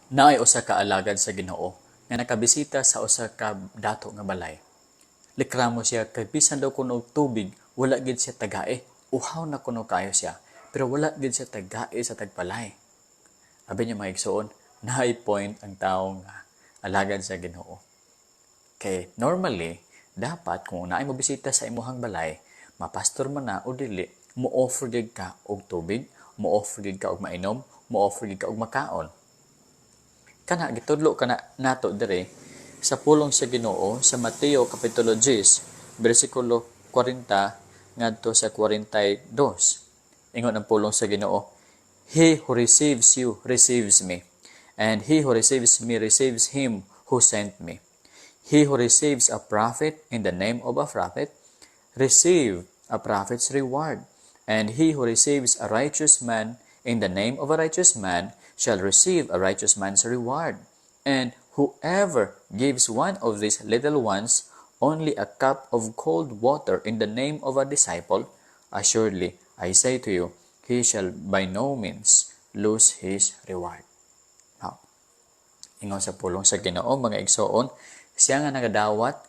Naay usa ka alagad sa Ginoo nga nakabisita sa usa ka dato nga balay. Reklamo siya kay bisan daw kuno og tubig, wala gid siya tagae. Uhaw na kuno kaayo siya, pero wala gid siya tagae sa tagbalay. Abi niyo, mga igsoon, naay point ang tawo nga alagad sa Ginoo. Kay normally, dapat kung naay mo bisita sa imuhang balay, mapastor man na o dili, mo offer gid ka og tubig, mo offer gid ka og mainom, mo offer gid ka og makaon. Kana gitudlo kana nato diri sa pulong sa Ginoo sa Mateo kapitulo 10 bersikulo 40 ngadto sa 42. Ingon ang pulong sa Ginoo, "He who receives you receives me, and he who receives me receives him who sent me. He who receives a prophet in the name of a prophet receive a prophet's reward, and he who receives a righteous man in the name of a righteous man shall receive a righteous man's reward. And whoever gives one of these little ones only a cup of cold water in the name of a disciple, assuredly, I say to you, he shall by no means lose his reward." Now, ingon sa pulong sa Ginoo, mga igsoon, siya nga nagadawat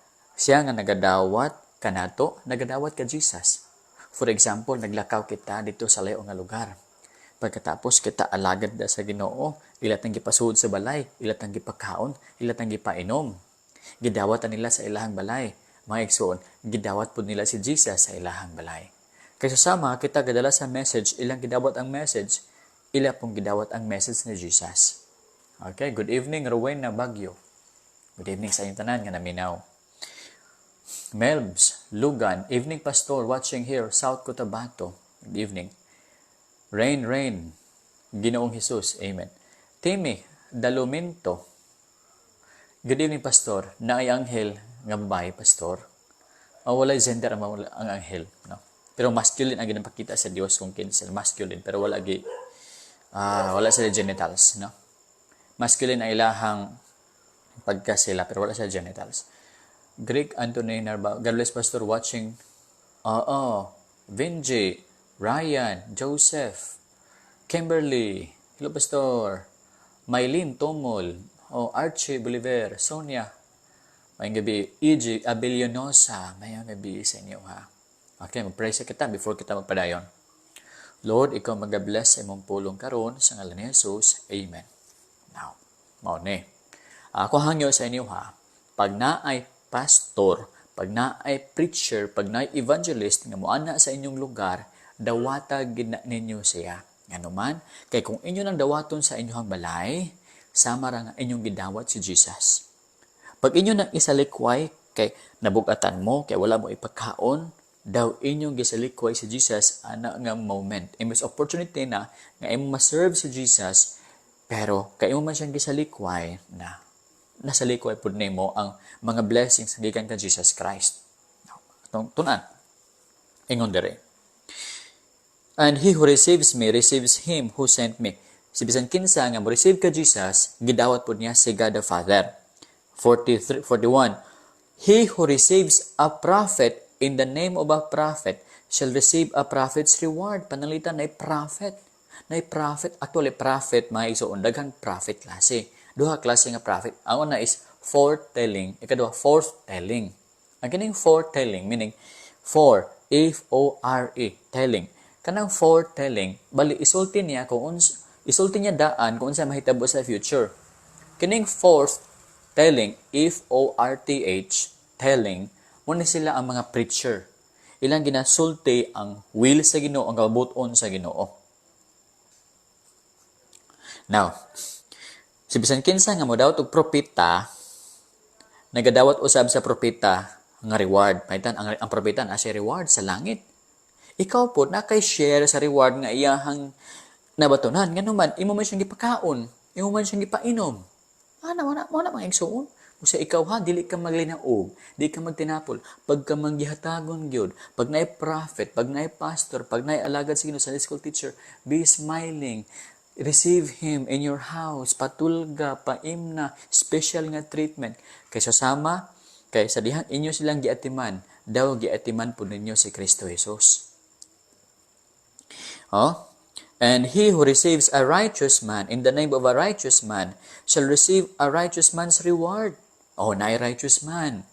kanato, nagadawat ka Jesus. For example, naglakaw kita dito sa layo nga lugar. Pagkatapos kita alagad da sa Ginoo, ila tang gipasuod sa balay, ila tang gipakaon, ila tang gipainom. Gidawat nila sa ilahang balay. Mga igsoon, gidawat pud nila si Jesus sa ilahang balay. Kaysa sama kita gadala sa message, ilang gidawat ang message, ila pong gidawat ang message ni Jesus. Okay, good evening, Rowena Bagyo. Good evening sa inyong tanan nga naminaw. Melbs, Lugan, evening, Pastor, watching here, South Cotabato. Good evening. Rain, rain, Ginoong Jesus, amen. Timmy Daluminto. Good evening, Pastor. Naay anghel nga babae, Pastor? Oh, walay gender ang anghel, no? Pero masculine ang ginapakita sa Dios kung kinsa masculine, pero wala sila genitals, no? Masculine ang ilahang pagka sila, pero wala sila genitals. Greek Anthony Narba, God bless, Pastor, watching. Oo, Vinji, Ryan, Joseph, Kimberly, hello, Pastor, Mylene Tomol, oh, Archie Bolivar, Sonia, mayong gabi, E.G. Abellanosa, mayong gabi sa inyo ha. Okay, mag-pray sa kita before kita magpadayon. Lord, ikaw mag-bless sa imong pulong karon sa ngalan ni Jesus. Amen. Now, mao ni. Ako hangyo sa inyo ha, pag naay pastor, pag naay preacher, pag naay evangelist nga moana sa inyong lugar, dawata gid na ninyo siya. Ngano man, kay kung inyo nang dawaton sa inyong balay, sama ra nga inyong gidawat si Jesus. Pag inyo nang isalikway, kay nabugatan mo, kay wala mo ipakaon, daw inyong gisalikway si Jesus ana nga moment. Imbes opportunity na nga imo ma-serve si Jesus, pero kay imo man siyang gisalikway na nasalikway pud nimo ang mga blessings gikan ka Jesus Christ. Atong tun-an. Ingon dire, "And he who receives me receives him who sent me." Si bisan kinsa nga mo receive ka Jesus, gidawat pud niya si God the Father. 43, 41. "He who receives a prophet in the name of a prophet shall receive a prophet's reward." Pananglitan na prophet. Na prophet. Actually, prophet, mga igsoon, daghan prophet klase. Duha klase nga prophet. Ang una is foretelling. Ikaduha, forthtelling. Ang kining foretelling, meaning fore, F-O-R-E, telling. Kanang foretelling, bali isulti niya daan kung unsa mahitabo sa future. Kining forth telling, F-O-R-T-H, telling, mao ni sila ang mga preacher. Ilang ginasulti ang will sa Ginoo, ang kabubut-on sa Ginoo. Now, si bisan kinsa nga modawat og propeta, nagadawat usab sa propeta nga reward. Pananglitan ang propeta na siya reward sa langit. Ikaw po na kay share sa reward nga iyahang nabatunan. Ngano man, imo man siyang gipakaon, imo man siyang gipainom. Ana, wala, wala mga igsoon. Usa ikaw ha, dili ka maglinaog, di ka magtinapol. Pagka manggihatagon gyud, pag naay prophet, pag naay pastor, pag naay alagad sa Ginoo, Sunday school teacher, be smiling. Receive him in your house, patulga, paimna, special nga treatment. Kaysa sama, kay sa dihang inyo silang giatiman, daw giatiman po ninyo si Kristo Jesus. Oh, And he who receives a righteous man in the name of a righteous man shall receive a righteous man's reward. Oh, naay righteous man.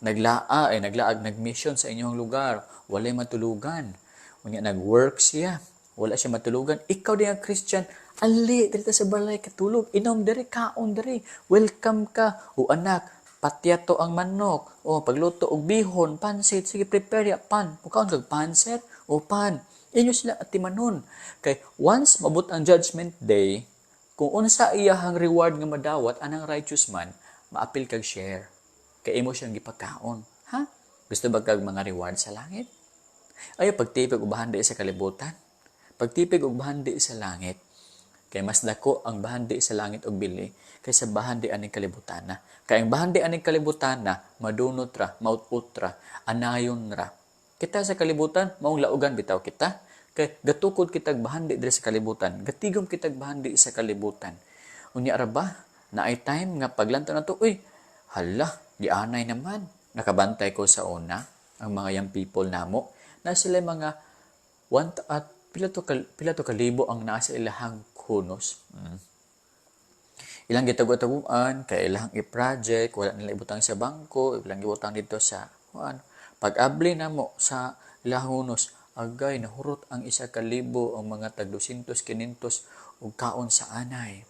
Naglaa ay naglaag nagmission sa inyong lugar, walay matulugan. Unya nag-work siya, wala siya matulugan. Ikaw din ang Christian, ali diri sa balay katulog, inom diri, kaon diri. Welcome ka. O anak, patyato ang manok. O pagluto og bihon, pansit, sige prepare ya pan. Mukaon kag pansit o pan. Inyo sila atimanon. Kay once mabot ang judgment day, kung unsa iyahang reward nga madawat anang righteous man, maapil kag share. Kay imo siyang gipakaon. Ha? Gusto ba kag mga reward sa langit? Ayaw pagtipig og bahandi sa kalibutan. Pagtipig og bahandi sa langit. Kay mas dako ang bahandi sa langit og bili kaysa bahandi aning kalibutan na. Kay ang bahandi aning kalibutan na, madunot ra, maut-ut ra, anayon ra. Kita sa kalibutan, maong laugan bitaw kita. Kay gatukod kitag bahandi diri sa kalibutan, gatigom kitag bahandi sa kalibutan. Unya ra ba naay time nga paglantaw nato, uy, hala, gianay naman. Nakabantay ko sa una ang mga young people namo na sila mga one at pila to kalibo ang naa sa ilahang kunos. Ilang gitag-taguan kay ilahang i-project, wala nila ibutang sa bangko, ilang ibutang dito sa kuan. Pag-abli namo sa ilahang hunos, agay nahurot ang 1,000 ang mga tag 200, 500 og kaon sa anay.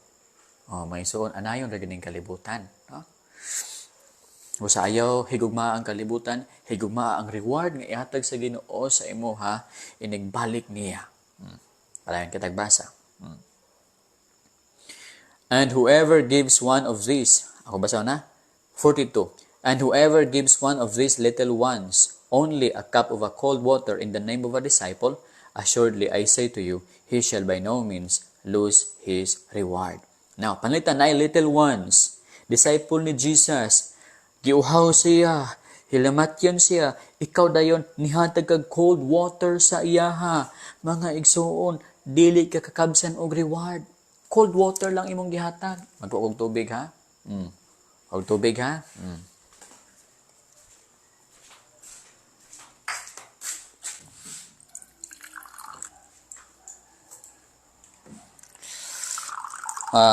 Oh, may suon anayon ra gining kalibutan, no? Busa ayaw higugma ang kalibutan, higugma ang reward nga ihatag sa Ginoo sa imo ha, inigbalik niya. Palayan kitag basa. And whoever gives one of these, ako basa na? 42. And whoever gives one of these little ones only a cup of a cold water in the name of a disciple, assuredly I say to you, he shall by no means lose his reward. Now, panalitan na little ones, disciple ni Jesus, giuhaw siya, hilamatyan siya, ikaw dayon, nihatag kag cold water sa iyaha. Mga igsuon, dili ka kakabsan og reward. Cold water lang imong gihatag. Magkuha og tubig ha? Og tubig ha?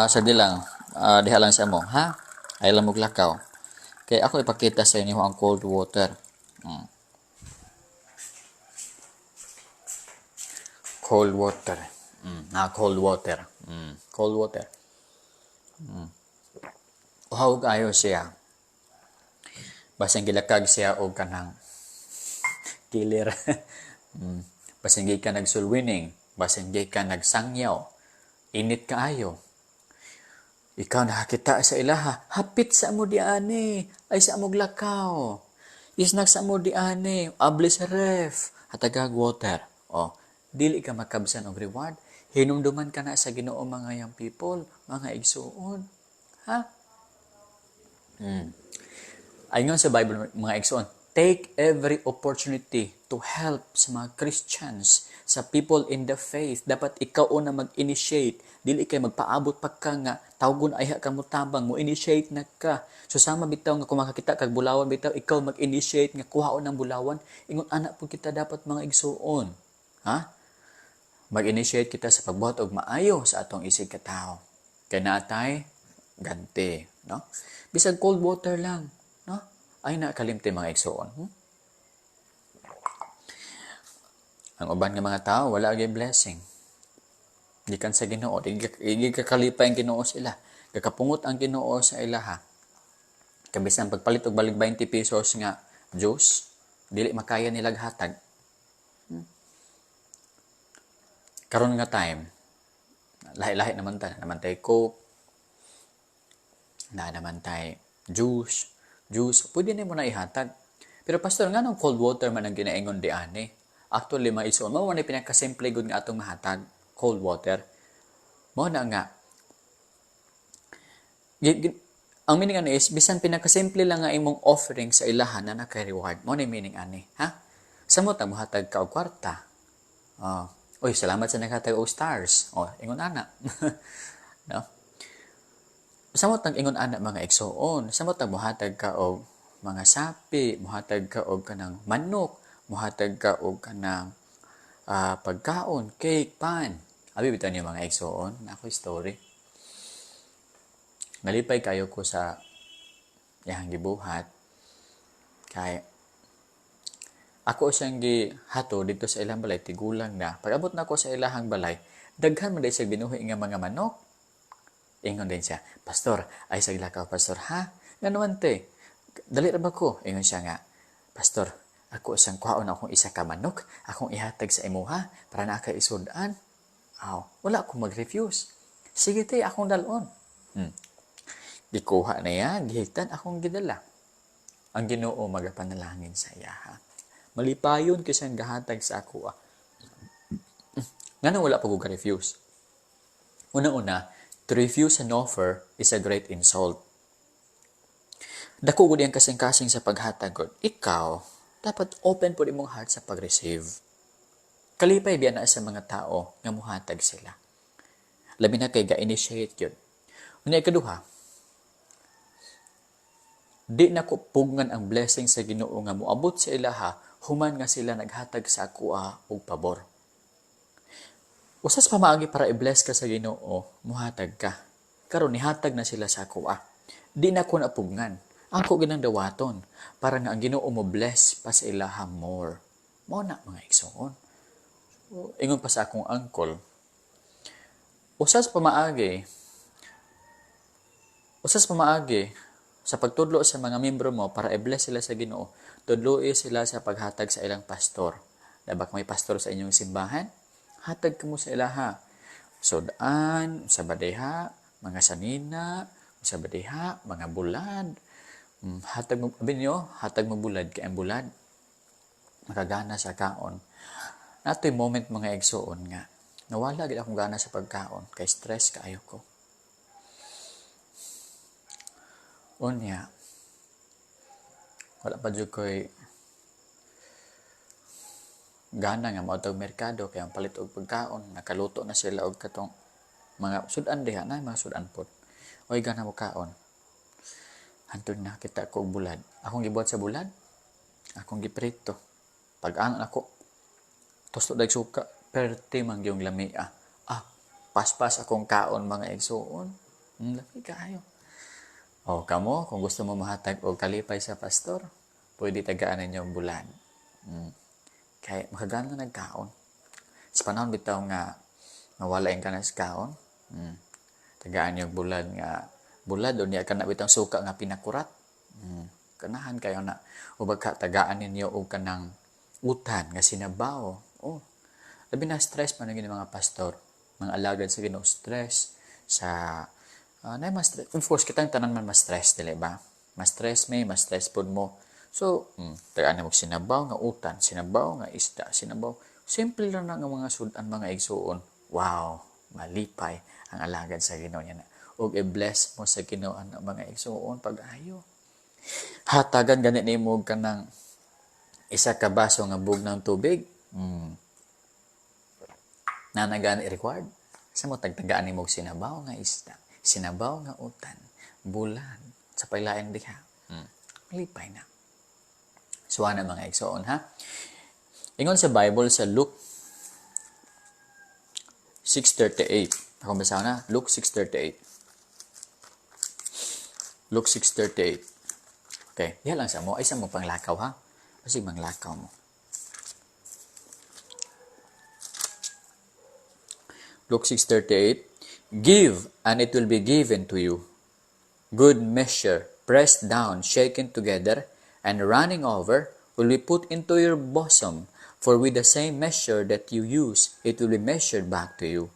Sa di lang, diha lang sa mo, ha? Ay lang maglakaw. Kaya ako ipakita sa inyo ang cold water. Cold water. Cold water. Cold water. Uhaw kayo siya. Basin gilakag siya og kanang killer. Basin gikan nagsulwining, basin gikan nagsangyaw. Init kaayo. Ikaw nakakita sa ilaha, hapit sa mo diani, ay sa amog lakaw. Isnak sa mo diani, abli sa ref, hatagag water. O, dili ka makabsan og reward. Hinumduman ka na sa Ginoo mga young people, mga igsuon. Ha? Ayon sa Bible mga igsuon, take every opportunity to help sa mga Christians, sa people in the faith. Dapat ikaw una mag-initiate. Dili kay magpaabot pa ka nga tawgon ay ka mo tabang, mo initiate na ka. So sama bitaw nga kung makakita kag bulawan bitaw, ikaw mag-initiate nga kuhaon ng bulawan. Ingon ana pud kita dapat mga igsuon. Ha? Mag-initiate kita sa pagbuhat og maayo sa atong isig katawo. Kay naatay ganti, no? Bisag cold water lang, no? Ay na kalimti mga igsuon. Ang uban nga mga tao wala gyud blessing. Gikan sa Ginoo, di kakalipay ang Ginoo sila. Kakapungot ang Ginoo sa ilaha. Kabisan pagpalit og balig 20 pesos nga juice, dili makaya nila hatag. Karon nga time, lahi-lahi naman ta, naman tay Coke, na naman tay juice, pwede nimo na ihatag. Pero pastor, nganong cold water man ang ginaingon di ani? Actually, mga igsoon, mao man ni pinakasimple gud nga atong mahatag, cold water. Mao na nga. Ang meaning ani is, bisan pinakasimple lang nga imong offering sa ilahan na naka-reward. Mao ni meaning ani, ha? Samot ang mohatag ka og kwarta. Oh. Uy, salamat sa naghatag og stars. Oh, ingon ana. No? Samot ang ingon ana mga igsoon. Samot ang mohatag ka og mga sapi, mohatag ka og kanang manok, mohatag ka og kanang pagkaon, cake, pan. Abi bitaw niyo, mga igsoon, na ako story. Nalipay kayo ko sa iyang gibuhat kay ako siyang gihato dito sa ilang balay, tigulang na. Pag-abot na ako sa ilahang balay, daghan man siya binuhi nga mga manok. Ingon din siya, "Pastor, ay sa ka, Pastor, ha? Ngano te? Dali ra ba ko?" Ingon siya nga, "Pastor, ako siyang kuhaon akong isa ka manok, akong ihatag sa imuha para na ka isudan." Aw, wala akong mag-refuse. "Sige te, akong dalon." Gikuha na ya, gihitan akong gidala. Ang Ginoo magapanalangin sa iya ha. Malipayon kay siyang gahatag sa ako. Ah. Ngano wala pa ko refuse? Una-una, to refuse an offer is a great insult. Dako gud ang kasing-kasing sa paghatag gud. Ikaw, dapat open po imong heart sa pag-receive. Kalipay biya na sa mga tao nga muhatag sila. Labi na kay ga-initiate yun. Unya, ikaduha, di na ko pugnan ang blessing sa Ginoo nga moabot sa ilaha human nga sila naghatag sa akoa og pabor. Usas pamaagi para i-bless ka sa Ginoo, muhatag ka. Karon nihatag na sila sa akoa. Di na ko napugnan. Ako ginang dawaton para nga ang Ginoo mo bless pa sa ilaha more. Mao na, mga igsoon. So, ingon pa sa akong uncle, usas pamaagi sa pagtudlo sa mga membro mo para i-bless sila sa Ginoo, tudloi sila sa paghatag sa ilang pastor. Diba may pastor sa inyong simbahan? Hatag kamo sa ilaha. Sudan, sa badeha, mga sanina, sa badeha, mga bulad. Hatag mo, abi niyo, hatag mo bulad kay ang bulad makagana sa kaon. Natoy moment, mga igsoon, nga nawala gid akong gana sa pagkaon kay stress kaayo ko. Unya, wala pa jud ko'y gana nga moadtog merkado kay ang palit og pagkaon, nakaluto na sila og katong mga sudan diha na mga sudan pod. Oy, gana mo kaon. Hantod nakita ko og bulad. Akong gibuhat sa bulad, akong giprito. Pag ano nako, tuslo dag suka, perte man gyung lamia. Ah, paspas akong kaon, mga igsuon. Lami kaayo. O, kamo, kung gusto mo mahatag og kalipay sa pastor, pwede tagaan ninyo ang bulad. Kay makagana nagkaon. Sa panahon bitaw nga mawala yung kanas kaon, tagaan yung bulad nga bulad o niya kana bitang suka nga pinakurat. Kanahan kayo na. O bagka tagaan ninyo og kanang utan nga sinabaw. Oh, labi na stress man ang mga pastor, mga alagad sa Ginoo, stress sa na mas, of course kitang tanan man mas stress, dili ba? Mas stress may, mas stress pod mo. So, tagaan mo sinabaw nga utan, sinabaw nga isda, sinabaw. Simple lang na nga mga sudan, mga igsuon. Wow, malipay ang alagad sa Ginoo niya na. Ug i-bless mo sa Ginoo ang mga igsuon pag-ayo. Hatagan gani nimo kanang isa ka baso nga bug ng tubig. Nanagan required. Sa mo tagtagaan nimo sinabaw nga isda, sinabaw nga utan, bulan, sa paglain diha. Malipay na. So, ana, mga igsoon ha. Ingon sa Bible sa Luke 6:38. Ako basa na, Luke 6:38. Luke 6:38. Okay, diha lang sa mo. Ay sa mo panglakaw ha. Kasi manglakaw mo. Luke 6:38. "Give, and it will be given to you. Good measure, pressed down, shaken together, and running over, will be put into your bosom. For with the same measure that you use, it will be measured back to you."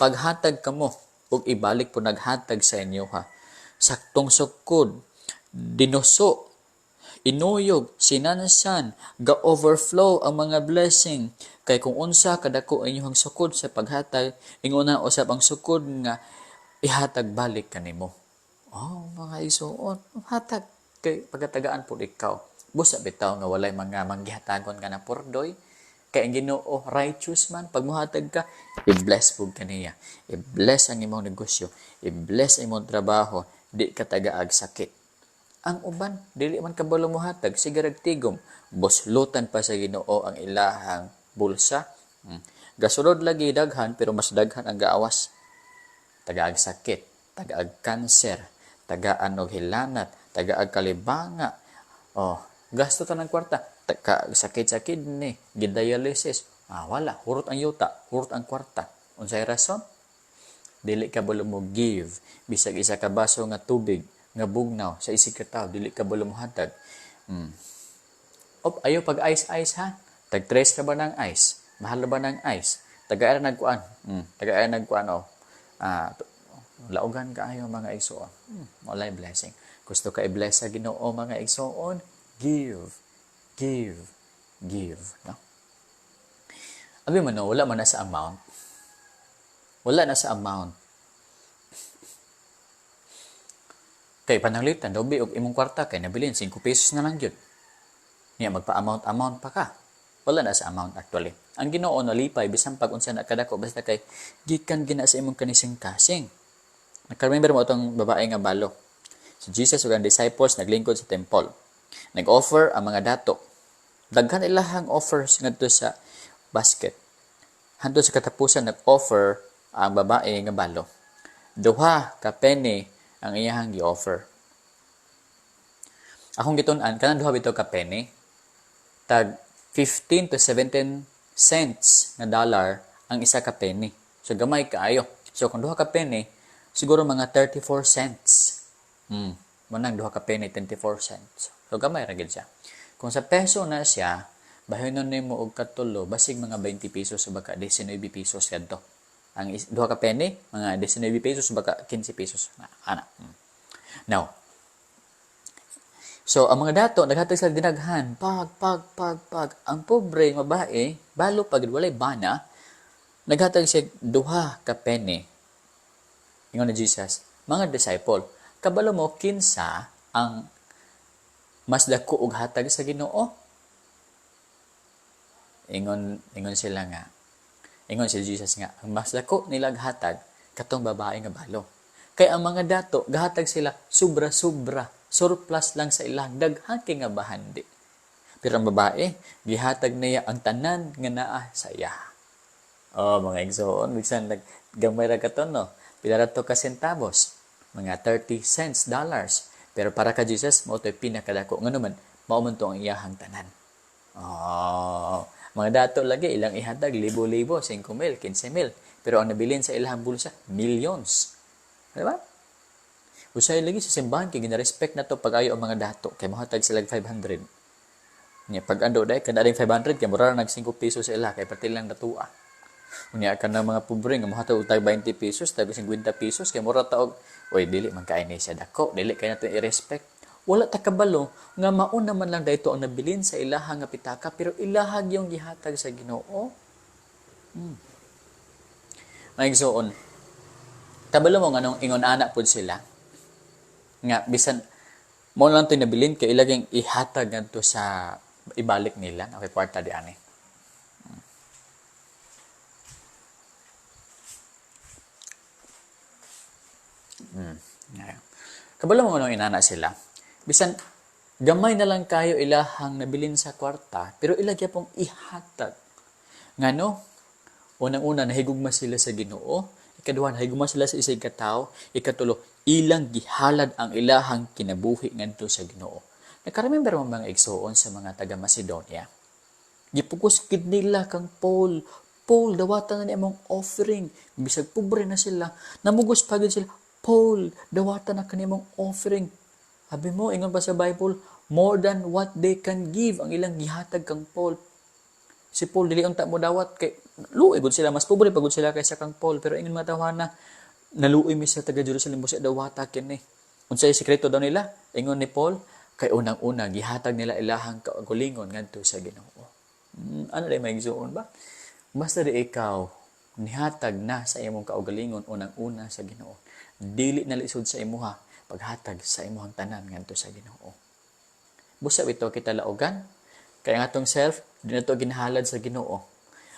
Paghatag kamo, ug ibalik po naghatag sa inyo ha. Saktong sukod, dinuso, inuyog, sinansan, ga-overflow ang mga blessing. Kay kung unsa kadako inyong sukod sa paghatag, ingon na usab ang sukod nga ihatag balik kanimo. Oh, mga isuon, hatag kay pagkatagaan po ikaw. Busa bitaw nga walay mga manggihatagon ka na purdoy. Kay ang Ginoo righteous man, pag muhatag ka, i-bless pug kaniya. I-bless ang imong negosyo, i-bless ang imong trabaho, di ka tagaag sakit. Ang uban, dili man kabalo mohatag, sige rag tigom, buslutan pa sa Ginoo ang ilahang bulsa. Gasulod lagi daghan pero mas daghan ang gaawas. Tagaag sakit, tagaag kanser, tagaan og hilanat, tagaag kalibanga. Oh, gasto ta ng kwarta, sakit sa kidney, gidialysis. Ah, wala, hurot ang yuta, hurot ang kwarta. Unsay rason? Dili ka balo mo give bisag isa ka baso nga tubig nga bugnaw sa isig ka tawo, dili ka balo mo hatag. Op, ayo pag ice ice ha. Tag tres ka ba ng ice? Mahal ba ng ice? Tagay ra nagkuan. Tagay ra nagkuan oh. Ah, laugan kaayo mga igsoon. Walay blessing. Gusto ka i-bless sa Ginoo mga igsoon? Give, give, give, no? Abi man no, wala man na sa amount. Wala na sa amount. Kay pananglitan daw og imong kwarta kay nabilin 5 pesos na lang gyud. Niya magpa-amount-amount pa ka. Wala na sa amount actually. Ang Ginoo nalipay bisan pag unsa na kadako basta kay gikan gina sa imong kanising-kasing. Naka-remember mo atong babae nga balo. Si Jesus ug ang disciples naglingkod sa temple. Nag-offer ang mga dato. Daghan ilahang offers ngadto sa basket. Hantod sa katapusan nag-offer ang babae nga balo. 2 ka penny ang iyahang gi-offer. Akong gitun-an kanang duha bitaw ka penny tag 15 to 17 cents nga dollar ang isa ka penny. So gamay kaayo. So kung 2 ka penny siguro mga 34 cents. Manang 2 ka penny 24 cents. So gamay ra gid siya. Kung sa peso na siya, bahinon nimo og katulo basig mga 20 pesos o baka 19 pesos kadto. Ang 2 ka penny mga 19 pesos o baka 15 pesos na ana. Now, so ang mga dato naghatag sa dinaghan, pag pag pag pag. Ang pobre nga babae, balo pag walay bana, naghatag siya 2 ka penny. Ingon ni Jesus, mga disciple, kabalo mo kinsa ang mas dako og hatag sa Ginoo? Ingon sila nga. Ingon si Jesus nga, ang mas dako nila hatag katong babae nga balo. Kay ang mga dato gahatag sila sobra-sobra, surplus lang sa ilang daghan kay nga bahandi. Pero ang babae gihatag niya ang tanan nga naa sa iya. Oh, mga igsoon, bisan naggamay ra katon no. Pila ra to ka centavos, mga 30 cents dollars. Pero para ka Jesus, mao to'y pinakadako. Ngano man, mao man to ang iyahang tanan. Oh, mga dato lagi ilang ihatag libo-libo, 5,000, 15,000. Pero ang nabilin sa ilahang bulsa, millions. Di ba? Usay lagi sa simbahan kay gina-respect na to pag-ayo ang mga dato kay mohatag sila 500. Nya pag ando dai kada ding 500 kay mura nag 5 pesos sa ila kay pati lang natua. Unya kana mga pobre nga mohatag og tag 20 pesos, tag 50 pesos kay mura ta og oy dili man kay ni siya dako, dili kay nato i-respect. Wala ta kabalo nga mauna man lang dayto ang nabilin sa ilaha nga pitaka pero ilaha gyung gihatag sa Ginoo. Mga igsoon, kabalo mo nganong ingon ana pud sila nga bisan mo lang to'y nabilin kay ilaging ihatag ngadto sa ibalik nila. Okay, kwarta di ani. Yeah. Kabalo mo nganong inana sila. Bisan gamay na lang kayo ilahang nabilin sa kwarta, pero ilagya pong ihatag. Ngano? Unang-una, nahigugma sila sa Ginoo. Ikaduha, nahigugma sila sa isang katao. Ikatulo, ilang gihalad ang ilahang kinabuhi ngadto sa Ginoo. Nakaremember mo mga igsoon sa mga taga Macedonia? Gipugos gid nila kang Paul. Paul, dawatan na ni among offering. Bisag pobre na sila, namugos pa gid sila. Paul, dawatan na kanimong offering. Abi mo, ingon pa sa Bible, more than what they can give ang ilang gihatag kang Paul. Si Paul dili unta mo dawat kay luoy gud sila, mas pobre pa gud sila kaysa kang Paul, pero ingon mga tawhana, naluoy mi sa taga Jerusalem busa dawata kini. Unsay sekreto daw nila? Ingon ni Paul, kay unang-una gihatag nila ilahang kaugalingon ngadto sa Ginoo. Ano day may igsuon ba? Basta di ikaw nihatag na sa imong kaugalingon unang-una sa Ginoo. Dili na lisod sa imuha paghatag sa imuhang tanan ngadto sa Ginoo. Busa bitaw kita laogan kay ang atong self di na to ginahalad sa Ginoo.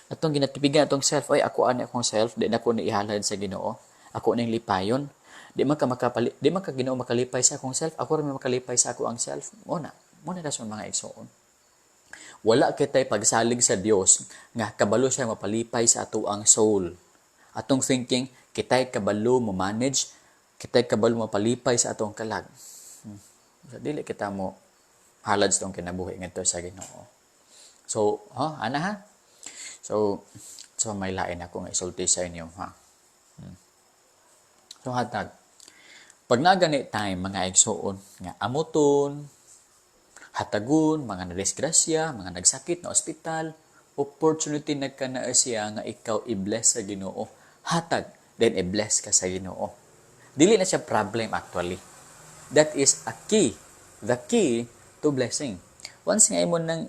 Atong ginatipigan atong self, ay ako ani akong self, di na ko ni ihalad sa Ginoo. Ako ning lipayon. Di man ka makapali, di man ka Ginoo makalipay sa akong self, ako ra may makalipay sa ako ang self. Mo na rason mga igsoon. Wala kitay pagsalig sa Dios nga kabalo siya mapalipay sa atoang soul. Atong thinking, kitay kabalo mo manage, kitay kabalo mapalipay sa atong kalag. So, dili kita mo halad sa atong kinabuhi ngadto sa Ginoo. So, ha, ana ha? So may lain ako nga isulti sa inyo, ha. So hatag. Pag nagani time, mga igsuon, nga amuton, hatagon, mga nadisgrasya, mga nagsakit na ospital, opportunity na ka na siya nga ikaw i-bless sa Ginoo. Hatag, then i-bless ka sa Ginoo. Dili na siya problem actually. That is a key, the key to blessing. Once nga imo nang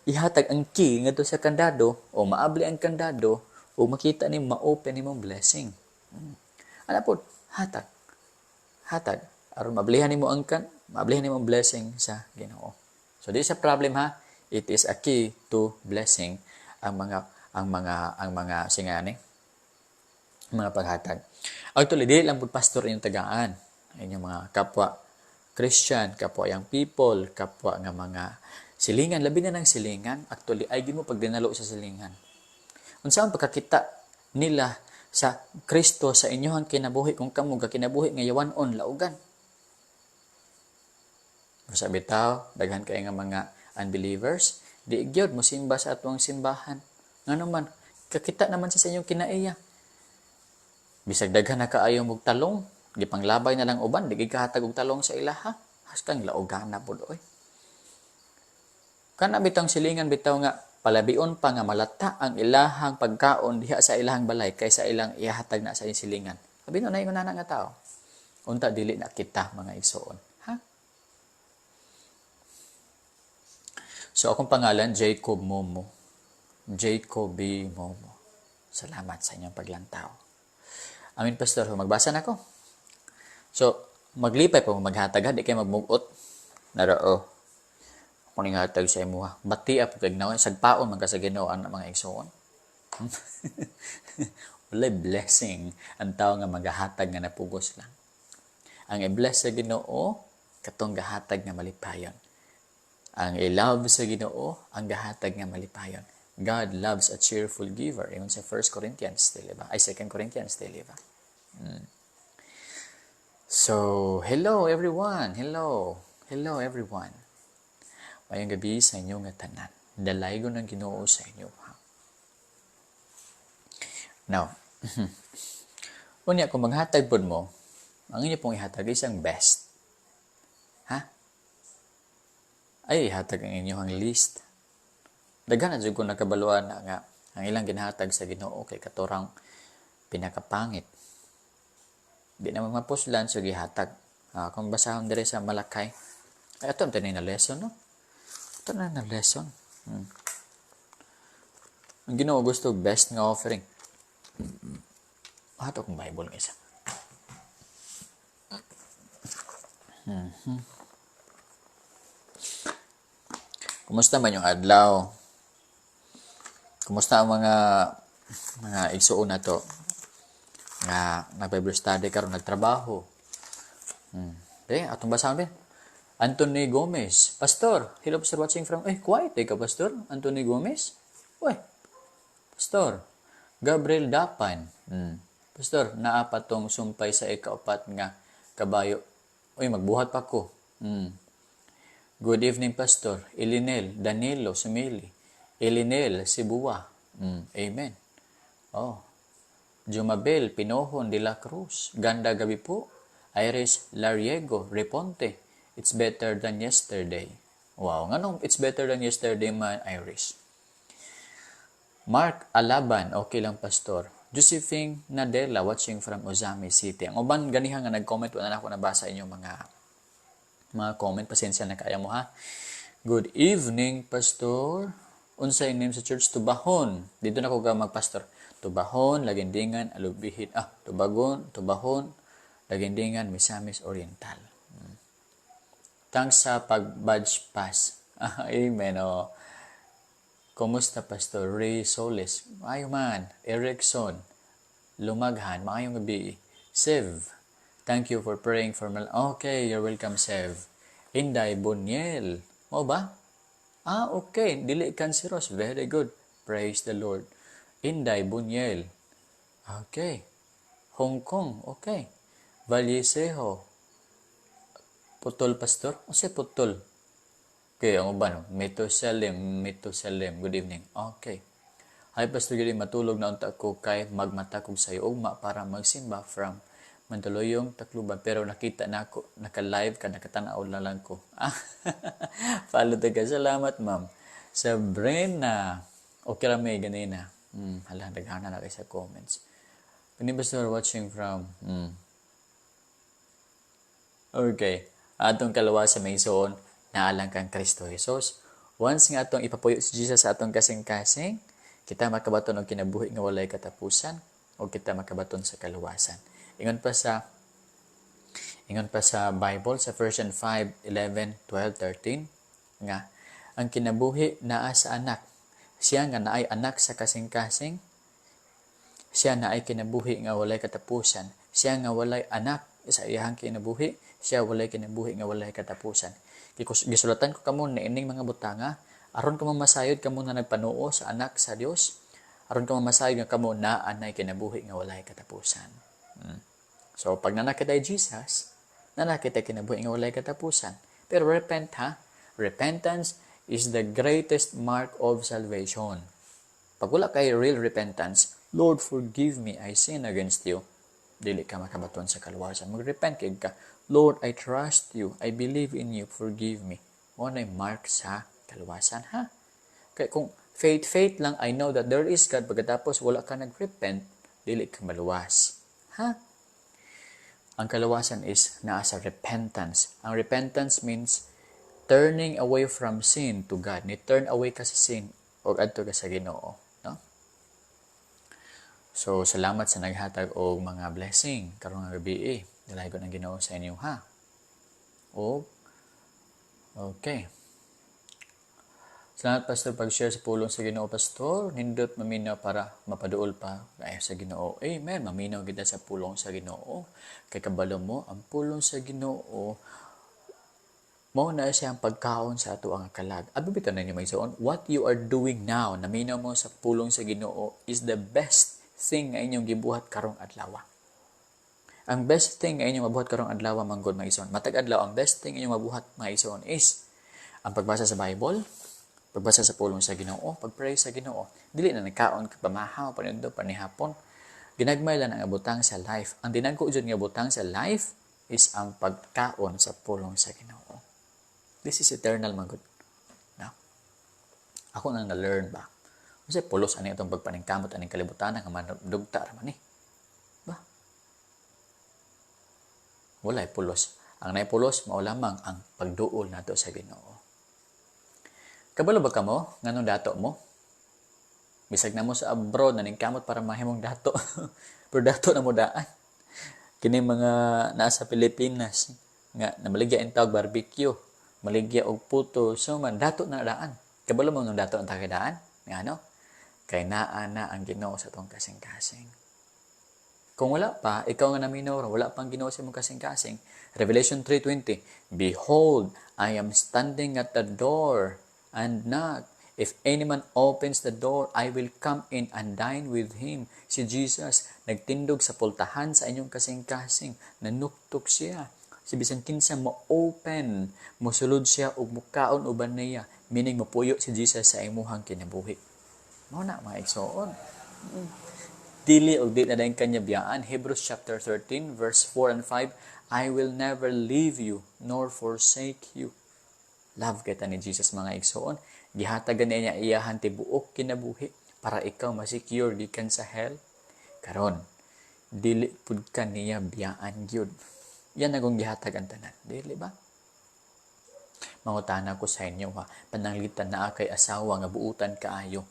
ihatag ang key ngadto sa kandado o maabli ang kandado o makita nimo, ma-open nimong blessing. Ana po, hatag. Hatag aron mablihan nimo ang blessing sa Ginoo. So di sa problem ha, it is a key to blessing ang mga singani mga paghatag. Actually, dili lang pud, pastor, inyong tagaan, inyong mga kapwa Christian, kapwa young people, kapwa nga mga silingan, labi na ng silingan. Actually, ay mo pag dinalo sa silingan. Unsa ang pagkakita nila sa Kristo sa inyong kinabuhi kung kamo ga kinabuhi nga yawan-on, laugan? Sa bitaw, daghan kay nga mga unbelievers, di gyud mo simba sa atong simbahan. Ngano man, kakita naman sa inyong kinaiya. Bisag daghan na kaayo mog talong, gipanglabay na lang uban, di kahatag og talong sa ilaha. Haskang laugan na pud oy. Kana bitang silingan bitaw nga palabion pa nga malata ang ilahang pagkaon diha sa ilahang balay kaysa ilang ihatag na sa inyong silingan. Abi no na ingon nga tao. Unta dili na kita, mga igsoon. Ha? So akong pangalan Jacob Momo. Jacob B. Momo. Salamat sa inyong paglantaw. Amin, Pastor, magbasa na ko. So, maglipay pa mo maghatag ha, di kayo magmugot. Narao. Ako ning hatag sa imuha. Bati po kay gnawa, sagpaon man ka sa Ginoo ang mga igsoon. Walay blessing ang tao nga magahatag nga napugos lang. Ang i-bless sa Ginoo katong gahatag nga malipayon. Ang i-love sa Ginoo ang gahatag nga malipayon. God loves a cheerful giver. Ingon sa 1 Corinthians, dili ba? Ay, 2 Corinthians, dili ba? So, hello everyone. Hello. Hello everyone. Mayong gabi sa inyo nga tanan. Dalaygon ng Ginoo sa inyo. Now, unya kung maghatag pod mo, ang inyo pong ihatag is ang best. Ha? Ay, ihatag ang inyong list. Daghan na jud ko nakabaluan na nga ang ilang ginahatag sa Ginoo kay katorang pinakapangit. Di na mapuslan, so gihatag. Kung basahon dire sa Malakay, ay ato na na lesson, no? Ato na na lesson. Ang Ginoo gusto best nga offering. Ato kong Bible nga isa. Kumusta man yung adlaw? Kumusta ang mga igsuon na to? Nga nag-Bible study karon, nagtrabaho. Okay, atong basahon ba? Anthony Gomez. Pastor, hello pastor, watching from quiet eh ka, Pastor Anthony Gomez. Uy. Pastor Gabriel Dapan. Pastor, naa pa tong sumpay sa ikaupat nga kabayo. Uy, magbuhat pa ko. Good evening, Pastor. Elinel, Danilo, Sumili. Elinel, Sibua. Amen. Oh. Jumabel, Pinohon de la Cruz. Ganda gabi po. Iris Lariego, Reponte. It's better than yesterday. Wow, nganong it's better than yesterday man, Iris? Mark Alaban, okay lang, Pastor. Josephine Nadela, watching from Ozami City. Ang uban ganiha nga nag-comment, wala na ako nabasa inyong mga comment. Pasensya na kaya mo ha. Good evening, Pastor. Unsay name sa church? Tubahon. Dito na ko ka magpastor. Tubahon, Lagindingan, Alubihin. Tubagon, Tubahon, Lagindingan, Misamis Oriental. Thanks sa pag-badge pass. Amen. Oh. Kumusta, Pastor Ray Solis? Ayo man. Erickson. Lumaghan. Maayong gabi. Sev. Thank you for praying for me. Okay, you're welcome, Sev. Inday Boniel. Mo ba? Ah, okay. Dili cancerous. Very good. Praise the Lord. Inday Bunyel. Okay. Hong Kong. Okay. Vallesejo. Putol, Pastor? O si putol? Okay, ang uban. Metosalim, Metosalim. Good evening. Okay. Hi, Pastor Giri, matulog na unta ko kay magmata kog sayo ugma para magsimba from Mandaluyong, Tacloban. Pero nakita na ako, naka-live ka, nakatanaw na lang ko. Follow ka. Salamat, ma'am. Sabrina. Okay lang may ganina. Hala, daghana na kay sa comments. Kani, Pastor, watching from. Okay. Atong kaluwasan, mga igsoon, naa lang kang Kristo Jesus. Once nga atong ipapuyo si Jesus sa atong kasing-kasing, kita makabaton og kinabuhi nga walay katapusan o kita makabaton sa kaluwasan. Ingon pa sa Bible sa version 5, 11, 12, 13 nga ang kinabuhi naa sa Anak. Siya nga naay Anak sa kasing-kasing, siya naay kinabuhi nga walay katapusan. Siya nga walay Anak sa iyahang kinabuhi, siya walay kinabuhi nga walay katapusan. Gisulatan ko kamo niining mga butanga aron kamo masayod kamo na nagpanuo sa Anak sa Dios, aron kamo masayod nga kamo naa nay kinabuhi nga walay katapusan. So pag naa na kitay Jesus, naa na kitay kinabuhi nga walay katapusan. Pero repent ha. Repentance is the greatest mark of salvation. Pag wala kay real repentance, "Lord, forgive me, I sin against you," dili ka makabaton sa kaluwasan. Magrepent kay ka, "Lord, I trust you, I believe in you, forgive me." Mao na mark sa kaluwasan ha. Kay kung faith faith lang, "I know that there is God," pagkatapos wala ka nag-repent, dili ka maluwas. Ha? Ang kaluwasan is naa sa repentance. Ang repentance means turning away from sin to God. Ni turn away ka sa sin o adto ka sa Ginoo, no? So salamat sa naghatag og mga blessing karong nga gabi eh. Dalaygon ang Ginoo sa inyo ha. O okay. Salamat, Pastor, pag-share sa pulong sa Ginoo, Pastor. Nindot maminaw para mapaduol pa kaayo sa Ginoo. Amen. Maminaw kita sa pulong sa Ginoo. Kay kabalo mo, ang pulong sa Ginoo mao na siya ang pagkaon sa ato ang kalag. Abi bitaw ninyo, mga igsoon, what you are doing now, naminaw mo sa pulong sa Ginoo, is the best thing nga inyong gibuhat karong adlaw. Ang best thing nga inyong mabuhat karong adlaw manggod, mga igsoon. Matag adlaw, ang best thing inyong mabuhat, mga igsoon, is ang pagbasa sa Bible, pagbasa sa pulong sa Ginoo, pagpray sa Ginoo. Dili na nagkaon ka pamahaw, paniudto, panihapon. Ginagmay lang ang butang sa life. Ang dinagko jud nga butang sa life is ang pagkaon sa pulong sa Ginoo. This is eternal man gud. No? Ako nang na-learn ba? Kasi pulos ani itong pagpaningkamot aning kalibutan nga manudugta ra man ni. Ba? Walay pulos. Ang naipulos mao lamang ang pagduol nato sa Ginoo. Kabalo ba kamo nganong dato mo? Bisag na mo sa abroad naningkamot para mahimong dato. Pero dato na mo daan. Kini mga nasa Pilipinas nga namaligya in tawag barbecue, maligya og puto, so man dato na daan. Kabalo mo nung dato ang takidaan? Nga ano? Kay naa na ang Ginoo sa atong kasing-kasing. Kung wala pa, ikaw nga naminaw, wala pang Ginoo sa imong kasing-kasing. Revelation 3:20, "Behold, I am standing at the door and knock. If any man opens the door, I will come in and dine with him." Si Jesus nagtindog sa pultahan sa inyong kasing-kasing. Nanuktok siya. Si bisan kinsa mo open, mosulod siya ug mukaon uban niya. Meaning mopuyo si Jesus sa imuhang kinabuhi. Mao na, mga igsoon. Dili og di na dayon kanya biyaan. Hebrews chapter 13 verse 4 and 5, "I will never leave you nor forsake you." Love kita ni Jesus, mga igsoon. Gihatagan niya iyahan tibuok kinabuhi para ikaw ma-secure gikan sa hell. Karon, dili pud ka niya biyaan gyud. Yan akong gihatag ang tanan. Dili ba? Mangutana ko sa inyo ha. Pananglitan naa kay asawa nga buutan kaayo.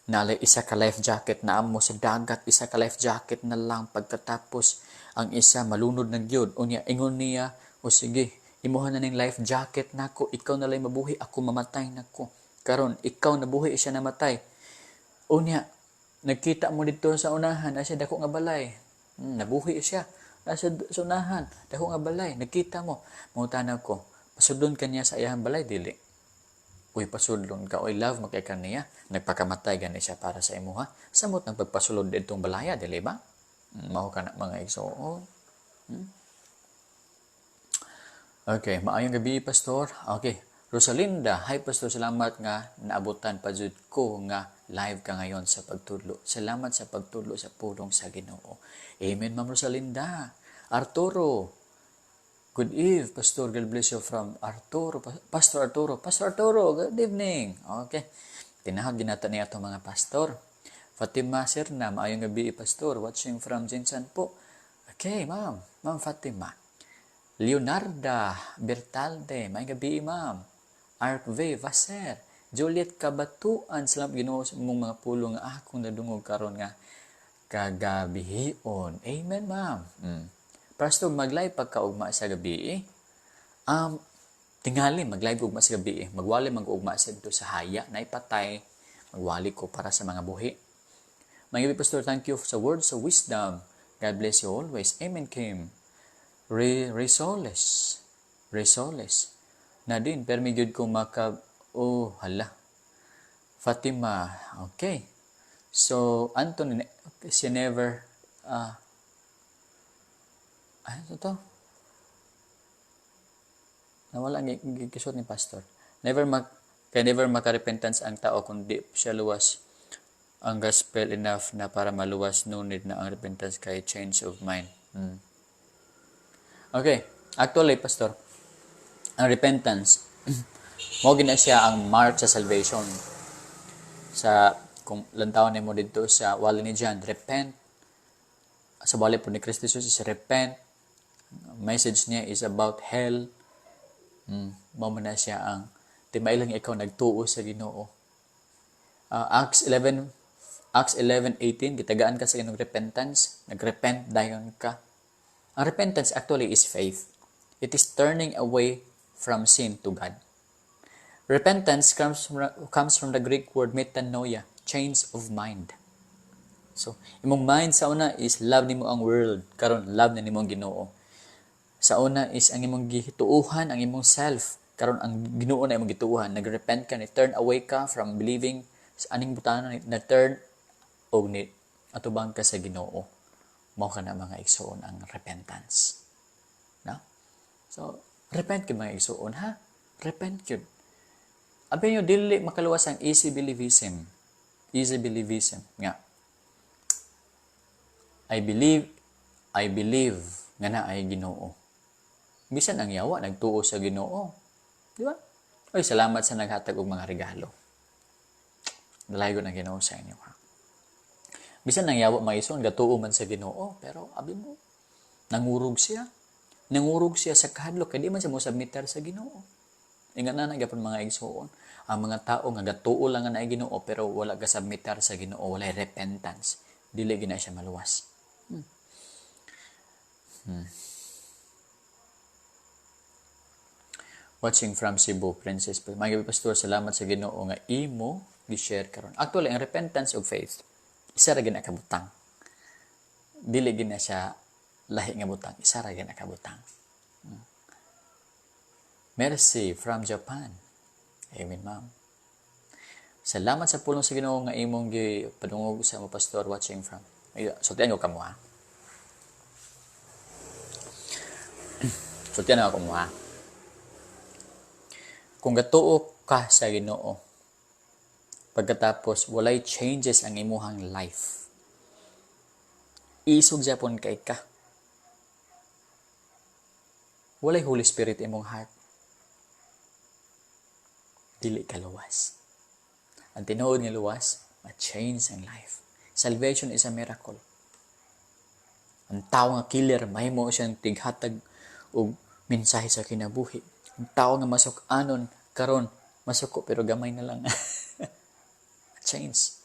Nalay isa ka life jacket na amo sa dagat, isa ka life jacket na lang, pagkatapos ang isa malunod na gyud. Unya ingon niya, "O sige, imuha na ning life jacket nako, ikaw na lang mabuhi, ako mamatay nako." Karon ikaw nabuhi, siya namatay. Unya nagkita mo dito sa unahan, asa dako nga balay. Nabuhi siya. Nasa sa unahan, dako nga balay, nagkita mo. Mangutana ko, Pasudlon ka niya sa iyang balay, dili. Uy, pasudlon ka. Uy, love makay ka niya. Nagpakamatay gani siya para sa imuha. Samot ng pagpasulod ditong balaya, dili ba? Mao ka na, mga igsoon. Okay, maayong gabi, Pastor. Okay, Rosalinda, hi Pastor, salamat nga naabutan pa jud ko nga live ka ngayon sa pagtudlo. Salamat sa pagtudlo sa pulong sa Ginoo. Amen, Ma'am Rosalinda. Arturo, good eve, Pastor. God bless you from Arturo. Pastor Arturo. Pastor Arturo, good evening. Okay. Tinahag ginata niya itong mga pastor. Fatima Serna, maayong gabi, Pastor. Watching from Jinsan po. Okay, ma'am. Ma'am Fatima. Leonarda Bertalde, maayong gabi, ma'am. Ark V. Vaser. Juliet Kabatuan, salamat Ginoo sa imong mga pulong nga akong nadungog karon nga kagabihion. Amen, ma'am. Pastor, mag-live pagkaugma sa gabi eh. Tingali, mag-live ugma sa gabi eh. Magwali mag-ugma sa dito sa haya, na ipatay. Magwali ko para sa mga buhi. Mga gabi, Pastor, thank you sa words of wisdom. God bless you always. Amen, Kim. Resoles. Resoles. Nadine, permi gyud ko maka. Oh, hala. Fatima. Okay. So, Anthony, she never ano to? Nawala ang gisuot ni Pastor. Never mag kay never maka-repentance ang tao kung di siya luwas ang gospel enough na para maluwas, no need na ang repentance kay change of mind. Okay. Actually, Pastor, ang repentance, mo gina siya ang mark sa salvation. Sa kung lantawan nimo didto sa wali ni John, repent. Sa wali po ni Kristo Jesus is repent. Message niya is about hell. Mao man na siya ang timailang ikaw nagtuo sa Ginoo. Acts 11 Acts 11:18, gitagaan ka sa Ginoong repentance, nagrepent dayon ka. Ang repentance actually is faith. It is turning away from sin to God. Repentance comes from the Greek word metanoia, change of mind. So, imong mind sa una is love nimo ang world, karon love na nimo ang Ginoo. Sa una is ang imong gituuhan ang imong self, karon ang Ginoo na imong gituuhan. Nagrepent ka, ni turn away ka from believing sa aning butana, na turn og ni atubang ka sa Ginoo. Mao ka na, mga igsoon, ang repentance. No? So, repent gyud, mga igsoon, ha? Repent gyud. Abi nyo, dili makaluwas ang easy believism. Easy believism. Nga. I believe nga na ay Ginoo. Bisan ang yawa nagtuo sa Ginoo. Di ba? Oy, salamat sa naghatag og mga regalo. Dalaygon ang Ginoo sa inyo, ha. Bisan ang yawa, mga igsoon, gatuo man sa Ginoo, pero abi mo, nangurog siya. Nangurog siya sa kahadlok kay di man siya mo submitter sa Ginoo. Ingat na na gyapon, mga igsoon. Ang mga tao nga gatuo lang nga naay Ginoo pero wala ga submitter sa Ginoo, walay repentance, dili gina siya maluwas. Watching from Cebu, Princess. Mga gabi, Pastor, salamat sa Ginoo nga imo gi-share karon. Actually, ang repentance ug faith, isa ra gina ka butang. Dili gina siya lahi nga butang, isa ra gina ka butang. Mercy from Japan. Amen, ma'am. Salamat sa pulong sa Ginoo nga imong gipadungog sa mo, Pastor, watching from. Ay, sultian ko kamo ha. Sultian ako mo ha. Kung gatuo ka sa Ginoo, pagkatapos walay changes ang imuhang life, isog japon kay ka. Walay Holy Spirit imong heart. Dili ka luwas. Ang tinuod nga luwas, ma-change ang life. Salvation is a miracle. Ang tao nga killer, mahimo siyang tighatag og mensahe sa kinabuhi. Ang tao nga masuk-anon karon masuko pero gamay na lang. Change.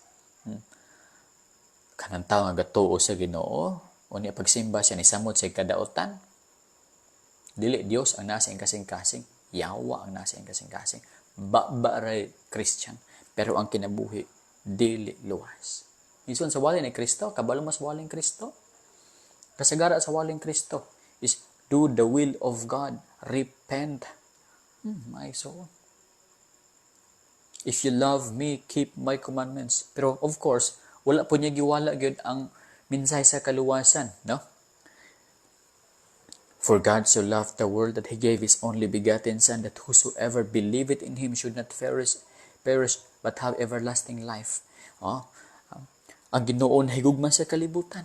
Kanang tao nga gatuo sa Ginoo, unya pagsimba siya ni samot sa kadaotan. Dili Dios ang nasa iyang kasing-kasing, yawa ang nasa iyang kasing-kasing. Ba ray Christian, pero ang kinabuhi dili luwas. Ison sa wali ni Kristo, kabalo mas waling Kristo. Kasagara sa waling Kristo is do the will of God, repent. Mga igsoon. "If you love me, keep my commandments." Pero of course, wala po niya giwala gyud ang mensahe sa kaluwasan, no? "For God so loved the world that He gave His only begotten Son, that whosoever believeth in Him should not perish but have everlasting life." Oh, ang Ginoo nahigugma sa kalibutan.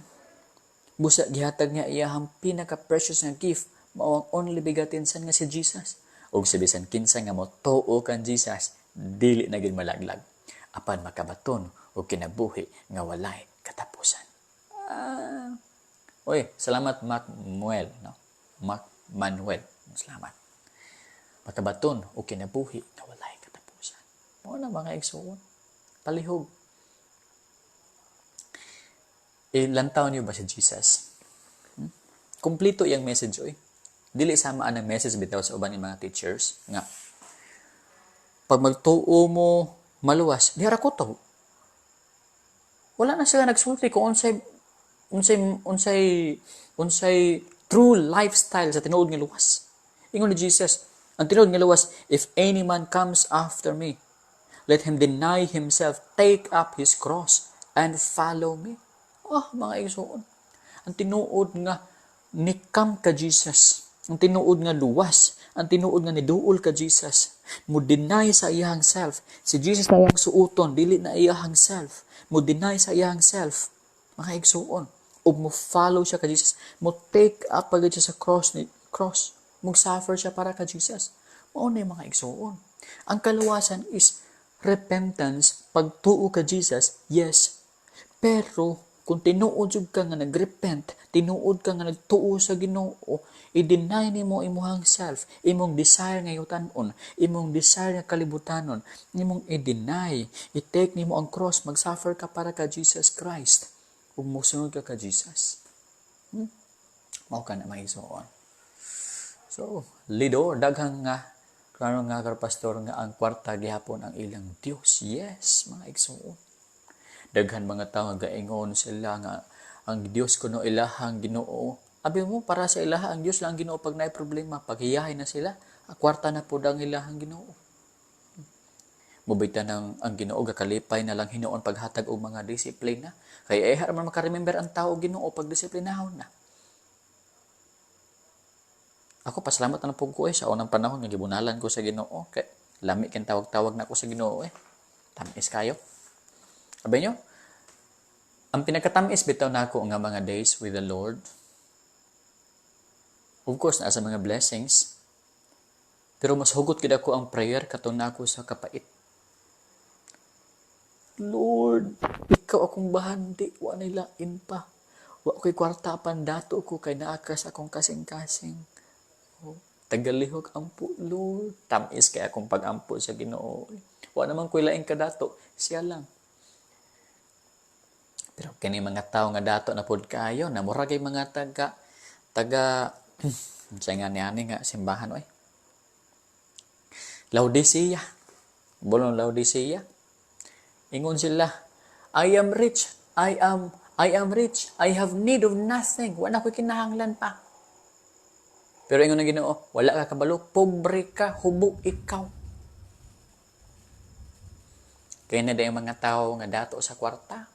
Busa gihatag niya iyahang pinaka-precious nga gift, mao ang only begotten Son nga si Jesus. Ug sa bisan kinsa nga motuo kan Jesus, dili na gid malaglag apan makabaton og kinabuhi nga walay katapusan. Ah. Oy, salamat, Mac Muel, no? Mac Manuel. Salamat. Makabaton og kinabuhi nga walay katapusan. Mao na, mga igsoon. Palihog. Ilantaw niyo ba si Jesus? Kompleto iyang message, oy. Dili sama ang message bitaw sa uban mga teachers nga pag magtuo mo maluwas, di ra ko to. Wala na sila nagsulti kung unsay unsay unsay unsay true lifestyle sa tinuod nga luwas. Ingon ni Jesus, ang tinuod nga luwas, "If any man comes after me, let him deny himself, take up his cross, and follow me." Oh, mga igsoon. Ang tinuod nga nikam ka Jesus, ang tinuod nga luwas, ang tinuod nga niduol ka Jesus, mo deny sa iyang self. Si Jesus na iyang suoton, dili na iyang self. Mo deny sa iyang self, mga igsoon. Ug mo follow siya ka Jesus, mo take up pagid siya sa cross ni cross. Mo suffer siya para ka Jesus. Mao na, mga igsoon. Ang kaluwasan is repentance, pagtuo ka Jesus, yes. Pero kung tinuod jud ka nga nagrepent, tinuod ka nga nagtuo sa Ginoo, i-deny nimo imuhang self, imong desire nga yutanon, imong desire nga kalibutanon, imong i-deny, i-take nimo ang cross, mag-suffer ka para ka Jesus Christ, ug mosunod ka ka Jesus. Mao ka na, mga igsoon. So, lidor, daghang nga klaro nga kar pastor nga ang kwarta gihapon ang ilang Dios. Yes, mga igsoon. Daghan mga tao nga gaingon sila nga ang Dios kuno ilahang Ginoo. Abi mo, para sa ilaha ang Dios lang Ginoo pag naay problema, paghiyahay na sila, ang kwarta na pud ang ilahang Ginoo. Mubita ng ang Ginoo gakalipay na lang hinuon paghatag og mga disiplina. Kay eh man maka-remember ang tao Ginoo pag disiplinahon na. Ako, pasalamat na lang ko eh sa unang panahon nga gibunalan ko sa Ginoo kay lami kin tawag-tawag na ako sa Ginoo eh. Tamis kayo. Abi nyo, ang pinakatamis bitaw nako nga mga days with the Lord, of course, naa sa mga blessings, pero mas hugot gid ako ang prayer katong nako sa kapait. "Lord, ikaw akong bahandi, wa nay lain pa. Wa ko'y kwarta apan dato ko kay naa ka sa akong kasing-kasing." Oh, tagalihok ampo, Lord. Tamis kay akong pag-ampo sa Ginoo. Wa naman ko'y laing kadato, siya lang. Pero kini mga tao nga dato na pud kaayo, na mura kay mga taga taga sa nga niani nga simbahan oy. Laodicea. Bolong Laodicea. Ingon sila, "I am rich. I am rich. I have need of nothing. Wala ko'y kinahanglan pa." Pero ingon ng Ginoo, "Wala ka kabalo, pobre ka, hubo ikaw." Kaya na ang mga tao nga dato sa kwarta.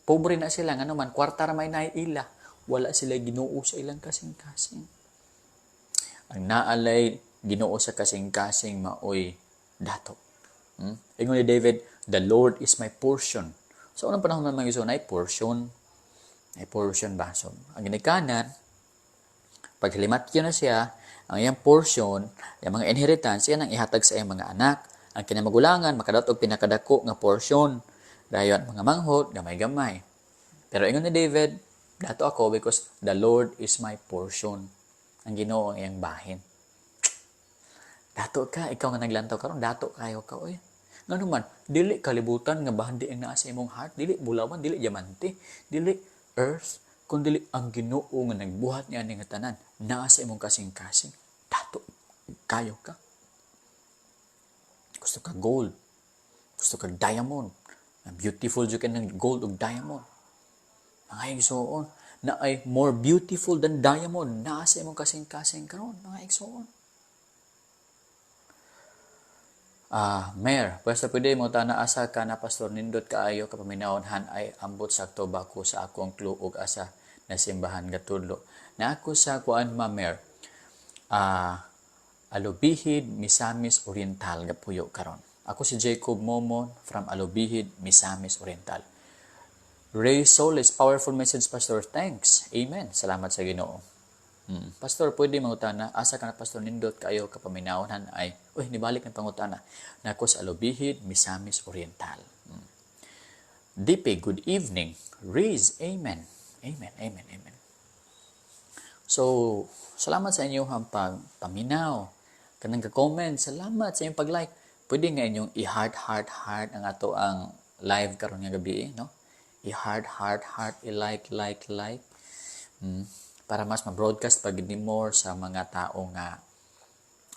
Pobre na sila, ngano man, kwarta ra may ila. Wala sila Ginoo sa ilang kasing-kasing. Ang naalay Ginoo sa kasing-kasing maoy dato. Ingon ni David, "The Lord is my portion." Sa unang panahon man, mga igsoon, ay portion. Ay portion ba? So, ang ginikanan, pag halimatyo na siya, ang iyang portion, ang mga inheritance, yan ang ihatag sa iyang mga anak. Ang kinamagulangan, makadaot og pinakadako nga portion. Dayon, mga manghot, gamay-gamay. Pero ingon ni David, "Dato ako because the Lord is my portion." Ang Ginoo ang iyang bahin. Dato ka, ikaw nga naglantaw karon, dato kayo ka oy. Ngano man, dili kalibutan nga bahandi ang naa sa imong heart, dili bulawan, dili diamante, dili earth, kun dili ang Ginoo nga nagbuhat niya nga tanan naa sa imong kasing-kasing. Dato kayo ka. Gusto ka gold, gusto ka diamond. Beautiful jud ng gold ug diamond. Mga igsoon, na ay more beautiful than diamond naa sa imong kasing-kasing karon, mga igsoon. Ah, Mayor, pwesta pwede mo tana, asa ka na, Pastor? Nindot kaayo ka paminawon han ay ambot sakto ba ko sa akong clue ug asa na simbahan gatudlo. Na ako sa kuan, ma Mayor. Ah, Alubijid, Misamis Oriental gapuyo karon. Ako si Jacob Momon from Alubijid, Misamis Oriental. Ray Solis, "Powerful message, Pastor. Thanks." Amen. Salamat sa Ginoo. Pastor, pwede mangutana, asa ka na, Pastor? Nindot kayo kapaminawon han ay. Uy, nibalik ng pangutana. Nako sa Alubijid, Misamis Oriental. DP, good evening. Riz, amen. Amen, amen, amen. So, salamat sa inyo ang pagpaminaw. Kanang ka-comment, salamat sa inyong pag-like. Pwede nga inyong i-heart, heart, heart ang ato ang live karon nga gabi, no? I-heart, heart, heart, i-like, like, like. Para mas ma-broadcast pag more sa mga tao nga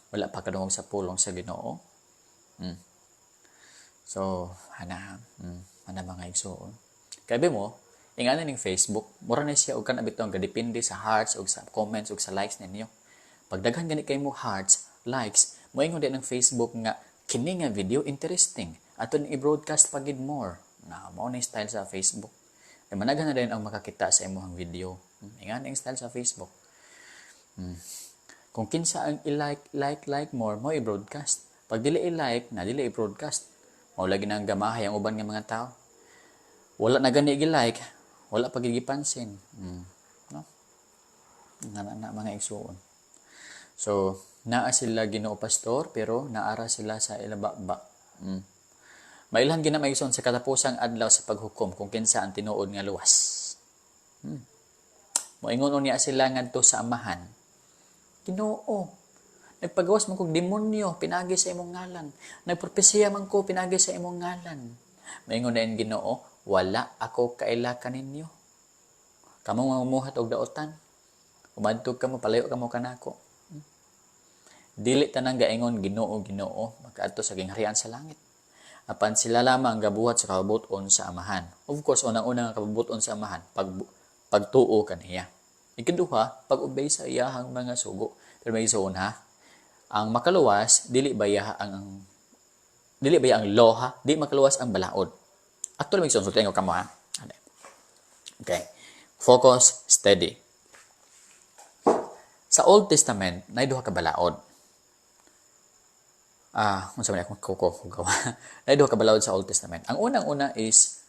wala pa kadungog sa pulong sa Ginoo. So, hana, hana mga igsoon. Kay mo, ingana ning Facebook, mura na siya og kana bitong gadepende sa hearts og sa comments og sa likes ninyo. Pag daghan gani kay mo hearts, likes, moingon din ang Facebook nga kini nga video interesting. Ato ning i-broadcast pagid more. Na mao na style sa Facebook. Kay managhan na din ang makakita sa imong video. Ingana ang style sa Facebook. Kung kinsa ang i-like, like, like more, mo i-broadcast. Pag dili i-like, na dili i-broadcast. Mao lagi nang gamahay ang uban nga mga tao. Wala na gani gi-like, wala pa gipansin. No? Nga na, mga igsuon. So, naa sila Ginoo, Pastor, pero naara sila sa ilababa. Mailhan gina, mga igsoon, sa katapusang adlaw sa paghukom kung kinsa ang tinuod nga luwas. Moingon unya sila ngadto sa Amahan. "Ginoo, nagpagawas man kog demonyo pinagi sa imong ngalan. Nagpropesiya man ko pinagi sa imong ngalan." Moingon na Ginoo, "Wala ako kaila kaninyo. Kamo nga mumuhat og daotan. Umadtog kamo, palayo kamo kanako." Dili tanang gaingon, "Ginoo, Ginoo," makaadto sa gingharian sa langit. Apan sila lamang gabuhat sa kabubut-on sa Amahan. Of course, unang-una nga kabubut-on sa Amahan, pagtuo kaniya. Ikaduha, pag-obey sa iyahang mga sugo. Pero may isuon ha, ang makaluwas, dili baya ang law ha, di makaluwas ang balaod. Actually, may isuon, sultian ko kamo ha. Okay. Focus, steady. Sa Old Testament, naay duha ka balaod. Ah, unsa man akong kuko gawa. Naay duha ka balaod sa Old Testament. Ang unang-una is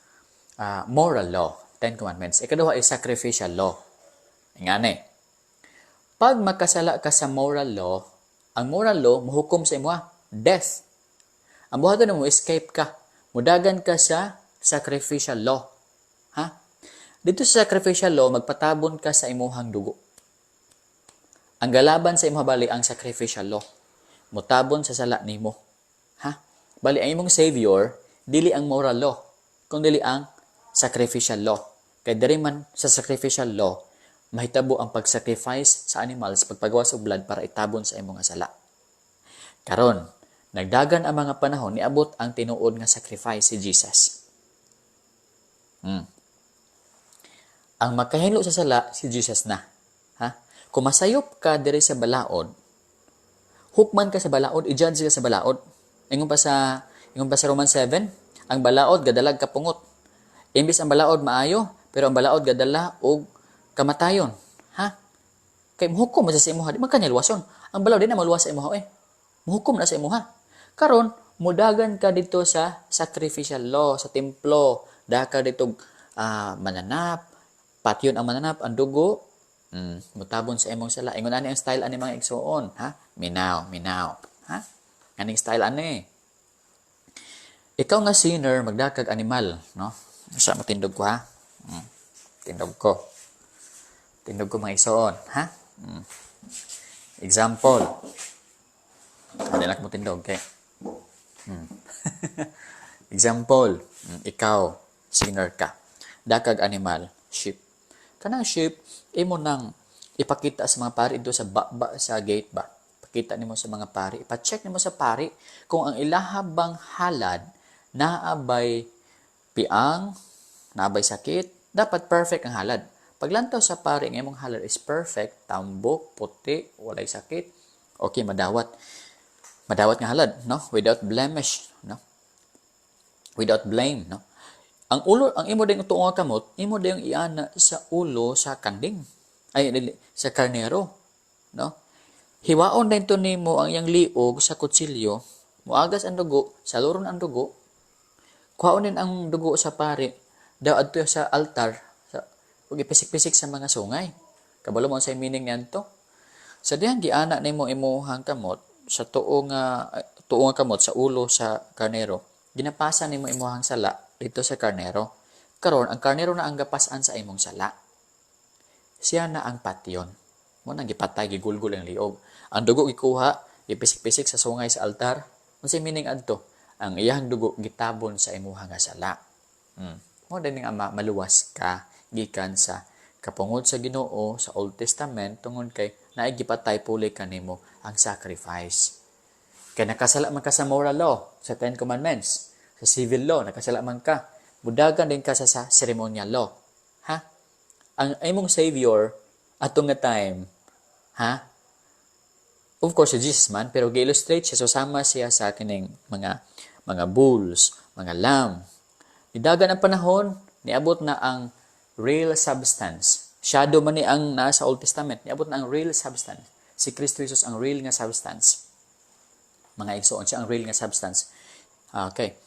moral law, Ten Commandments. Ikaduha is sacrificial law. Ingani. Pag makasala ka sa moral law, ang moral law muhukom sa imo, death. Ang buhaton mo, escape ka. Mudagan ka sa sacrificial law. Ha? Dito sa sacrificial law, magpatabon ka sa imuhang dugo. Ang galaban sa imuha bali ang sacrificial law. Mutabon sa sala nimo. Ha? Bali ang imong savior dili ang moral law, kung dili ang sacrificial law. Kay diri man sa sacrificial law mahitabo ang pag-sacrifice sa animals, pagpagawas og blood para itabon sa imong sala. Karon, nagdagan ang mga panahon, niabot ang tinuod nga sacrifice, si Jesus. Ang makahinlo sa sala, si Jesus na. Ha? Kung masayop ka diri sa balaod, hukman ka sa balaod, i-judge ka sa balaod. Ingon pa sa Romans 7, ang balaod gadalag kapungot. Imbis ang balaod maayo, pero ang balaod gadala og kamatayon. Ha? Kay muhukom man sa imuha, di man kanya luwason. Ang balaod di na maluwas sa imuha eh. Muhukom na sa imuha. Karon, mudagan ka dito sa sacrificial law, sa templo. Daka dito mananap, patyon ang mananap, ang dugo, mutabon sa imong sala. Ingon ani ang style ani, mga igsuon, ha? Minaw, minaw, ha? Aning style ani. Ikaw nga sinner, magdakag animal, no? Sa matindog ko ha. Tindog ko. Tindog ko, mga igsuon, ha? Example. Ano lang mo tindog kay. Example, ikaw sinner ka. Dakag animal, sheep. Kanang sheep, imo nang ipakita sa mga pari do sa ba, sa gate ba. Pakita nimo sa mga pari, ipa-check nimo sa pari kung ang ilaha bang halad naabay piang, naabay sakit, dapat perfect ang halad. Paglantaw sa pari ng imong halad is perfect, tambok, puti, walay sakit, okay, madawat. Madawat nga halad, no? Without blemish, no? Without blame, no? Ang ulo, ang imo ding tuong kamot, imo ding iana sa ulo sa kanding. Ay, sa karnero, no? Hiwaon din to nimo ang iyang liog sa kutsilyo, muagas ang dugo, saluron ang dugo, kuhaon din ang dugo sa pari, daw adto sa altar, sa, ug ipisik-pisik sa mga sungay. Kabalo mo sa meaning niyanto? Sa dihang giana nimo imuhang kamot sa tuo nga kamot sa ulo sa karnero, ginapasa nimo imuhang sala dito sa karnero. Karon ang karnero na ang gapasan sa imong sala. Siya na ang patyon. Mo nang gipatay, gigulgol ang liog. Ang dugo gikuha, gipisik-pisik sa sungay sa altar. Unsay meaning adto? Ang iyang dugo gitabon sa imuha nga sala. Mo din nga maluwas ka gikan sa kapungod sa Ginoo sa Old Testament tungod kay naay gipatay puli kanimo ang sacrifice. Kay nakasala man ka sa moral law, sa Ten Commandments, sa civil law, nakasala man ka. Mudagan din ka sa ceremonial law. Ha? Ang imong savior atong nga time, ha? Of course, si Jesus man, pero gi-illustrate siya, so sama siya sa kining mga bulls, mga lamb. Nidagan ang panahon, niabot na ang real substance. Shadow man ni ang nasa Old Testament, niabot na ang real substance. Si Kristo Jesus ang real nga substance. Mga igsoon, siya ang real nga substance. Okay.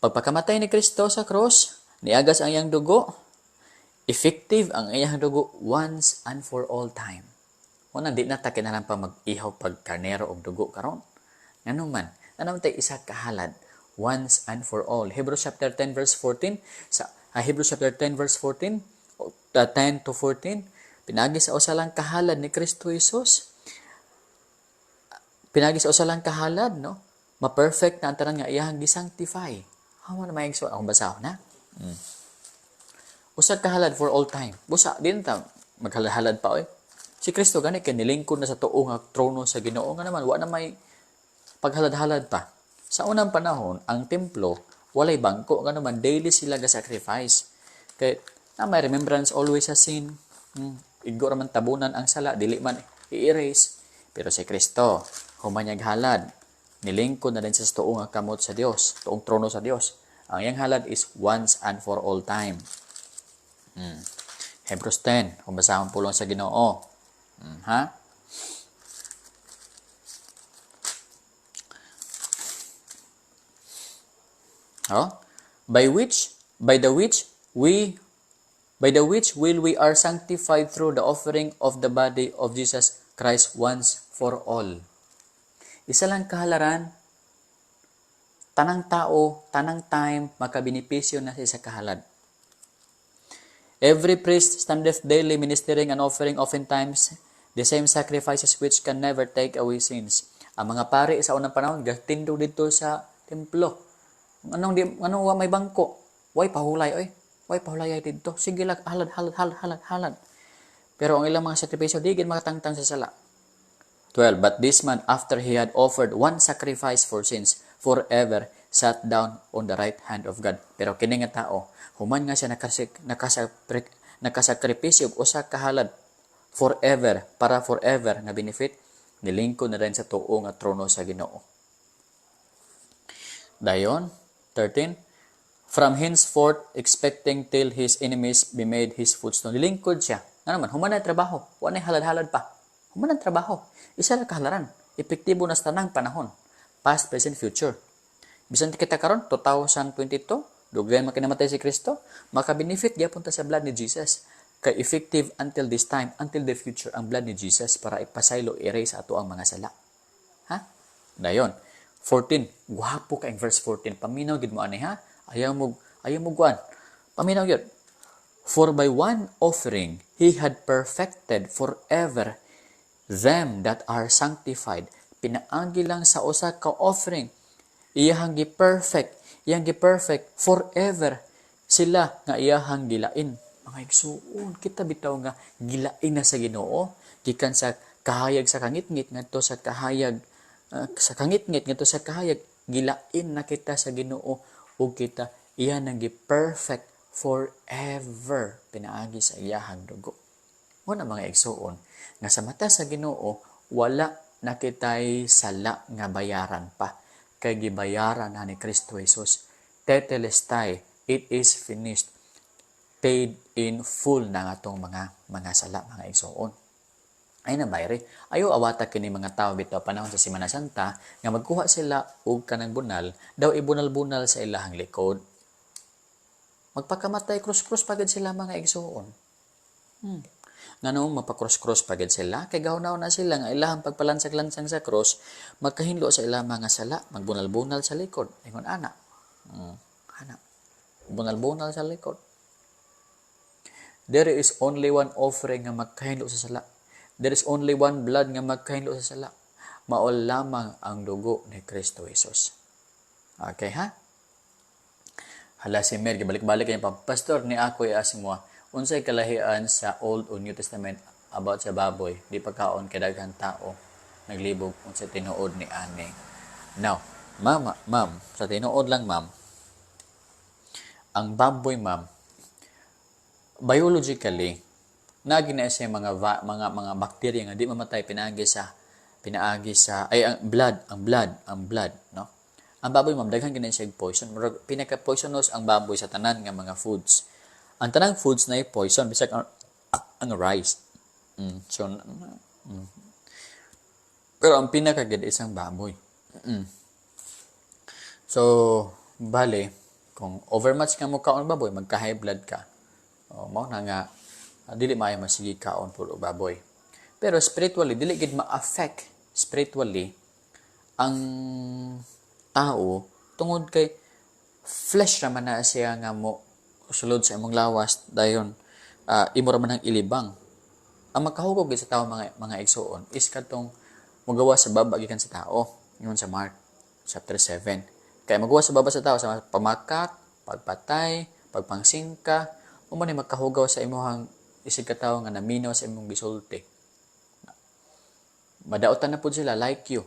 Pagpakamatay ni Kristo sa cross, niagas ang iyang dugo, effective ang iyang dugo once and for all time. Una, di na ta kinahanglan pa mag-ihaw pag karnero og dugo karon. Ngano man, ano tay isa kahalad once and for all. Hebrews chapter 10 verse 14, sa Hebrews chapter 10 verse 14, 10 to 14, pinagi sa usa lang kahalad ni Kristo Jesus. Pinagi sa usa lang kahalad, no? Ma-perfect na ang tanan nga iyang gisanctify. Hawa na may akong basahon na. Usa kahalad for all time. Busa din ta maghalad pa oy. Si Kristo gani kay nilingkod na sa tuo nga trono sa Ginoo, nga naman wa na may paghalad-halad pa. Sa unang panahon, ang templo walay bangko, nga naman daily sila ga sacrifice. Kay na may remembrance always sa sin. Igo ra man tabunan ang sala, dili man i-erase. Pero si Kristo, human niyag halad, nilingkod na din sa tuo nga kamot sa Dios, tuong trono sa Dios. Ang iyang halad is once and for all time. Hebrews 10, kung basahon pulong sa Ginoo. Ha? Oh? By the which will we are sanctified through the offering of the body of Jesus Christ once for all. Isa lang kahalaran, tanang tao, tanang time, makabenepisyo na sa isa kahalad. Every priest standeth daily ministering and offering oftentimes the same sacrifices which can never take away sins. Ang mga pari sa unang panahon gatindog dito sa templo. Anong wa may bangko? Way pahulay oy. Way pahulay ay didto. Sige lang, halad, halad, halad, halad, halad. Pero ang ilang mga sakripisyo di gid makatangtang sa sala. 12. But this man, after he had offered one sacrifice for sins forever, sat down on the right hand of God. Pero kini nga tao, human nga siya nakasakripisyo og usa ka halad forever, para forever nga benefit, nilingkod na rin sa tuo nga trono sa Ginoo. Dayon, 13, from henceforth expecting till his enemies be made his footstool. Nilingkod siya. Nga naman, human na trabaho. Wa na halad-halad pa. Human na trabaho. Isa ra kahalaran. Epektibo na sa tanang panahon. Past, present, future. Bisan kita karon 2022, dugay man kinamatay si Kristo, makabenefit gyapon ta sa blood ni Jesus. Kay effective until this time, until the future, ang blood ni Jesus para ipasaylo, erase ato ang mga sala. Ha? Dayon. 14, gwapo kay verse 14. Paminaw gid mo ani ha. Ayaw mo guan. Paminaw gyud. For by one offering he had perfected forever them that are sanctified. Pinaagi lang sa usa ka offering, iyahang gi-perfect, iyang gi-perfect forever sila nga iyahang gilain. Mga igsuon, kita bitaw nga gilain na sa Ginoo gikan sa kahayag sa kangitngit ngadto sa kahayag sa kangitngit ngadto sa kahayag, gilain na kita sa Ginoo ug kita iya nang gi-perfect forever pinaagi sa iyahang dugo. Mo na mga igsuon nga sa mata sa Ginoo wala na kitay sala nga bayaran pa kay gibayaran na ni Kristo Jesus. Tetelestai, it is finished. Paid in full na nga atong mga sala, mga igsoon. Ay na bayre, ayo awata kini mga tao bitaw panahon sa Semana Santa nga magkuha sila og kanang bunal, daw ibunal-bunal sa ilahang likod. Magpakamatay krus-krus pagid sila, mga igsoon. Ngano mapakross-cross pagid sila? Kay gahunaw na sila nga ilahang pagpalansag-lansang sa cross magkahinlo sa ilang mga sala, magbunal-bunal sa likod. Ingon ana. Ana. Bunal-bunal sa likod. There is only one offering nga magkahinlo sa sala. There is only one blood nga magkahinlo sa sala. Mao lamang ang dugo ni Kristo Jesus. Okay ha? Hala, si Mer, balik-balik kay Pastor ni ako i-ask mo, unsay kalahian sa Old o New Testament about sa baboy di pagkaon kay daghan tao naglibog, unsay tinuod ni ani? Now, ma'am, ma'am, sa tinuod lang, ma'am, ang baboy, ma'am, biologically nagi na siya mga mga bakterya nga di mamatay pinaagi sa ay ang blood, ang blood, ang blood, no? Ang baboy, ma'am, daghan gina siya poison. Murag pinaka poisonous ang baboy sa tanan nga mga foods. Ang tanang foods na poison bisag ang rice. So. Pero ang pinaka gid is ang baboy. So, bale, kung overmuch ka mo kaon baboy, magka-high blood ka. O, mao na nga dili maayo masigi kaon puro baboy. Pero spiritually, dili gid ma-affect spiritually ang tao tungod kay flesh raman na siya nga mo sulod sa imong lawas, dayon imo ra man ang ilibang. Ang makahugog sa tao, mga igsuon, is kadtong mogawa sa baba gikan sa tao, ingon sa Mark chapter 7. Kay magawa sa baba sa tao sa pamakak, pagpatay, pagpangsingka, mo man makahugaw sa imong isig ka tawo nga naminaw sa imong gisulti. Madautan na pud sila like you.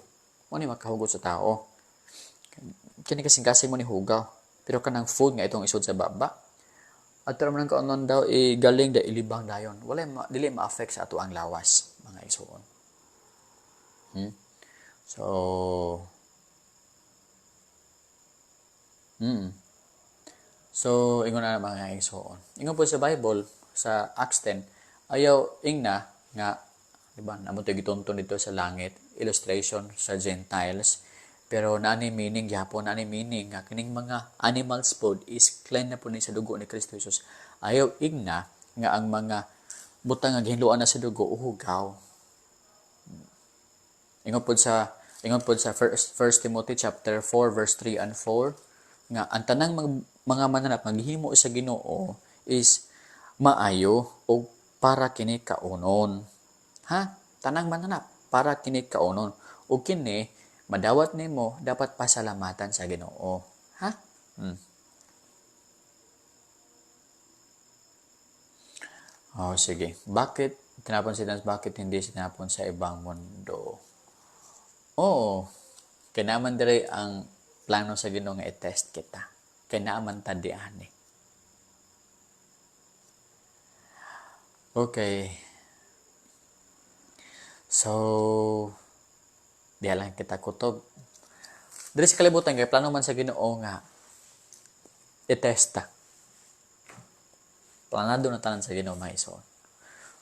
Mo ni makahugot sa tao. Kini kasing-kasing mo ni hugaw. Pero kanang food nga itong isod sa baba, at pero man kaunon daw i galing da ilibang dayon. Wala ma, dili ma-affect sa ato ang lawas, mga igsoon. So So, ingon na mga igsoon. Ingon po sa Bible sa Acts 10, ayaw ingna nga, di ba, namo tayo gitunton dito sa langit, illustration sa Gentiles. Pero naani meaning gyapon, naani meaning nga kining mga animals pod is clean na po ni sa dugo ni Kristo Jesus. Ayaw ingna nga ang mga butang nga gihinloan na sa dugo uhugaw. Ingon pod sa 1 Timothy chapter 4 verse 3 and 4 nga ang tanang mga mananap nga gihimo sa Ginoo is maayo og para kini kaunon. Ha? Tanang mananap para kini kaunon. Ug kini madawat nimo dapat pasalamatan sa Ginoo. Ha? Oh, sige. Bakit tinapon si Dans? Bakit hindi tinapon sa ibang mundo? Oo. Kay naman dire ang plano sa Ginoo nga i-test kita. Kay naaman ta diani. Okay. So, diha lang kita kutob. Diri sa kalibutan kay plano man sa Ginoo nga i-testa. Planado na tanan sa Ginoo, mga igsoon.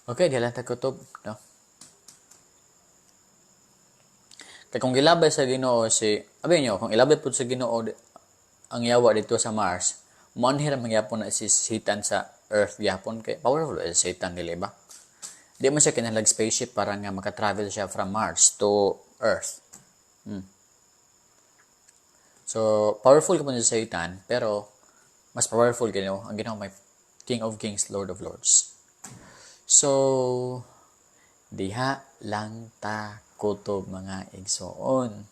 Okay, diha lang ta kutob, no? Kay kung gilabay sa Ginoo si, abi nyo, kung ilabay pud sa Ginoo ang yawa dito sa Mars, moanhi ra mangyapon na si Satan sa Earth gyapon kay powerful si Satan, dili ba? Di man siya kinahanglan spaceship para nga maka-travel siya from Mars to Earth. So, powerful ka po si Satan, pero mas powerful Ginoo. Ang Ginoo may King of Kings, Lord of Lords. So, diha lang ta kutob, mga igsoon.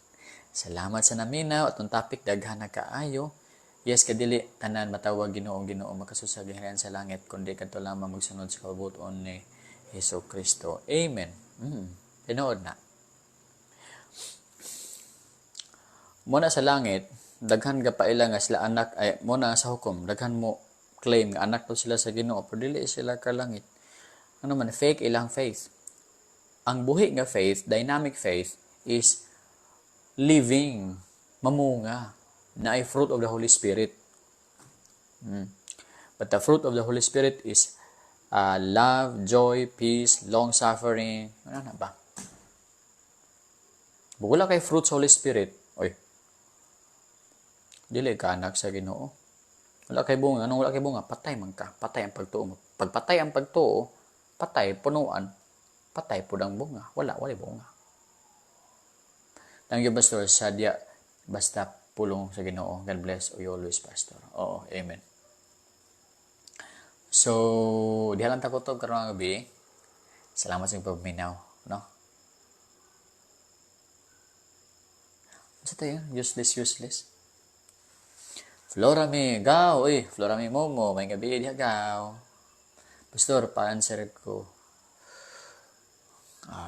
Salamat sa naminaw. Atong topic daghan na kaayo. Yes, kadili tanan matawag Ginoo, Ginoo makasud sa gingharian sa langit, kundi kadto lamang magsunod sa kabubut-on ni Hesus Kristo. Amen. Tinuod na. Muna sa langit, daghan ga paila nga sila anak ay muna sa hukom, daghan mo claim nga anak po sila sa Ginoo pero dili sila ka langit. Ano man, fake ilang faith. Ang buhi nga faith, dynamic faith, is living, mamunga, na ay fruit of the Holy Spirit. But the fruit of the Holy Spirit is love, joy, peace, long-suffering. Ano na ba? Wala kay fruit sa Holy Spirit. Oy. Dili ka anak sa Ginoo. Wala kay bunga. Anong wala kay bunga? Patay man ka. Patay ang pagtuo mo. Pag patay ang pagtuo, patay punuan, patay pud ang bunga. Wala bunga. Thank you, Pastor. Sadya, basta pulong sa Ginoo. God bless you always, Pastor. Oo, amen. So, diha lang ta kutob karong gabi. Salamat sa inyong pagminaw, no? Unsa tayo? Useless, useless. Flora me, gaw, uy, Flora me momo, may gabi diha gaw. Pastor, pa-answer ko.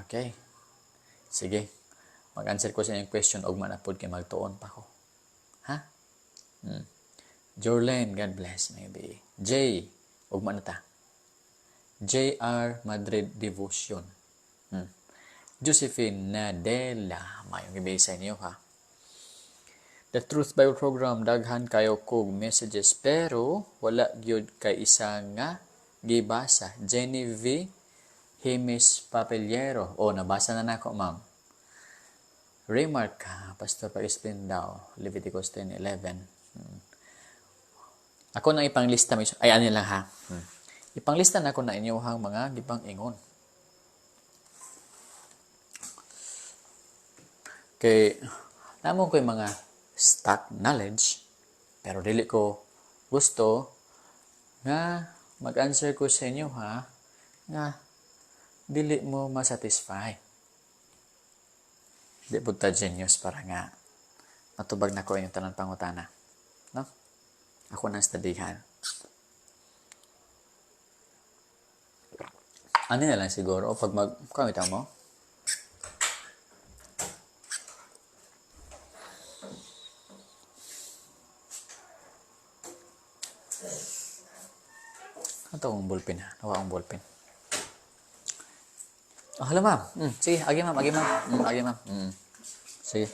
Okay. Sige. Mag-answer ko sa inyong question ugma na pud kay magtuon pa ko. Ha? Jorlene, God bless, maybe. J, ugma na ta. JR Madrid Devotion. Josephine Nadela, mayong gabi sa inyo ha. The Truth Bible Program, daghan kayo kog messages pero wala gyud kay isa nga gibasa. Jenny V. Himis Papeliero. O, nabasa na nako, ma'am. Remark, Pastor, pa-explain daw. Leviticus 10:11. Ako nang ipanglista. Ay, ano lang ha. Ipanglista na ako na inyuhang mga gipang ingon. Kay, namo ko'y mga stock knowledge, pero dili ko gusto nga mag-answer ko sa inyo ha, nga dili mo masatisfy. Di po ta genius para nga matubag na ko inyong tanan pangutana. No? Ako nang studyhan. Ano na lang siguro o pag mag-kamita mo? Ito akong ballpen ha. Nawa akong ballpen. Oh, hello ma'am. Sige, agi ma'am, agi ma'am. Agi ma'am. Sige.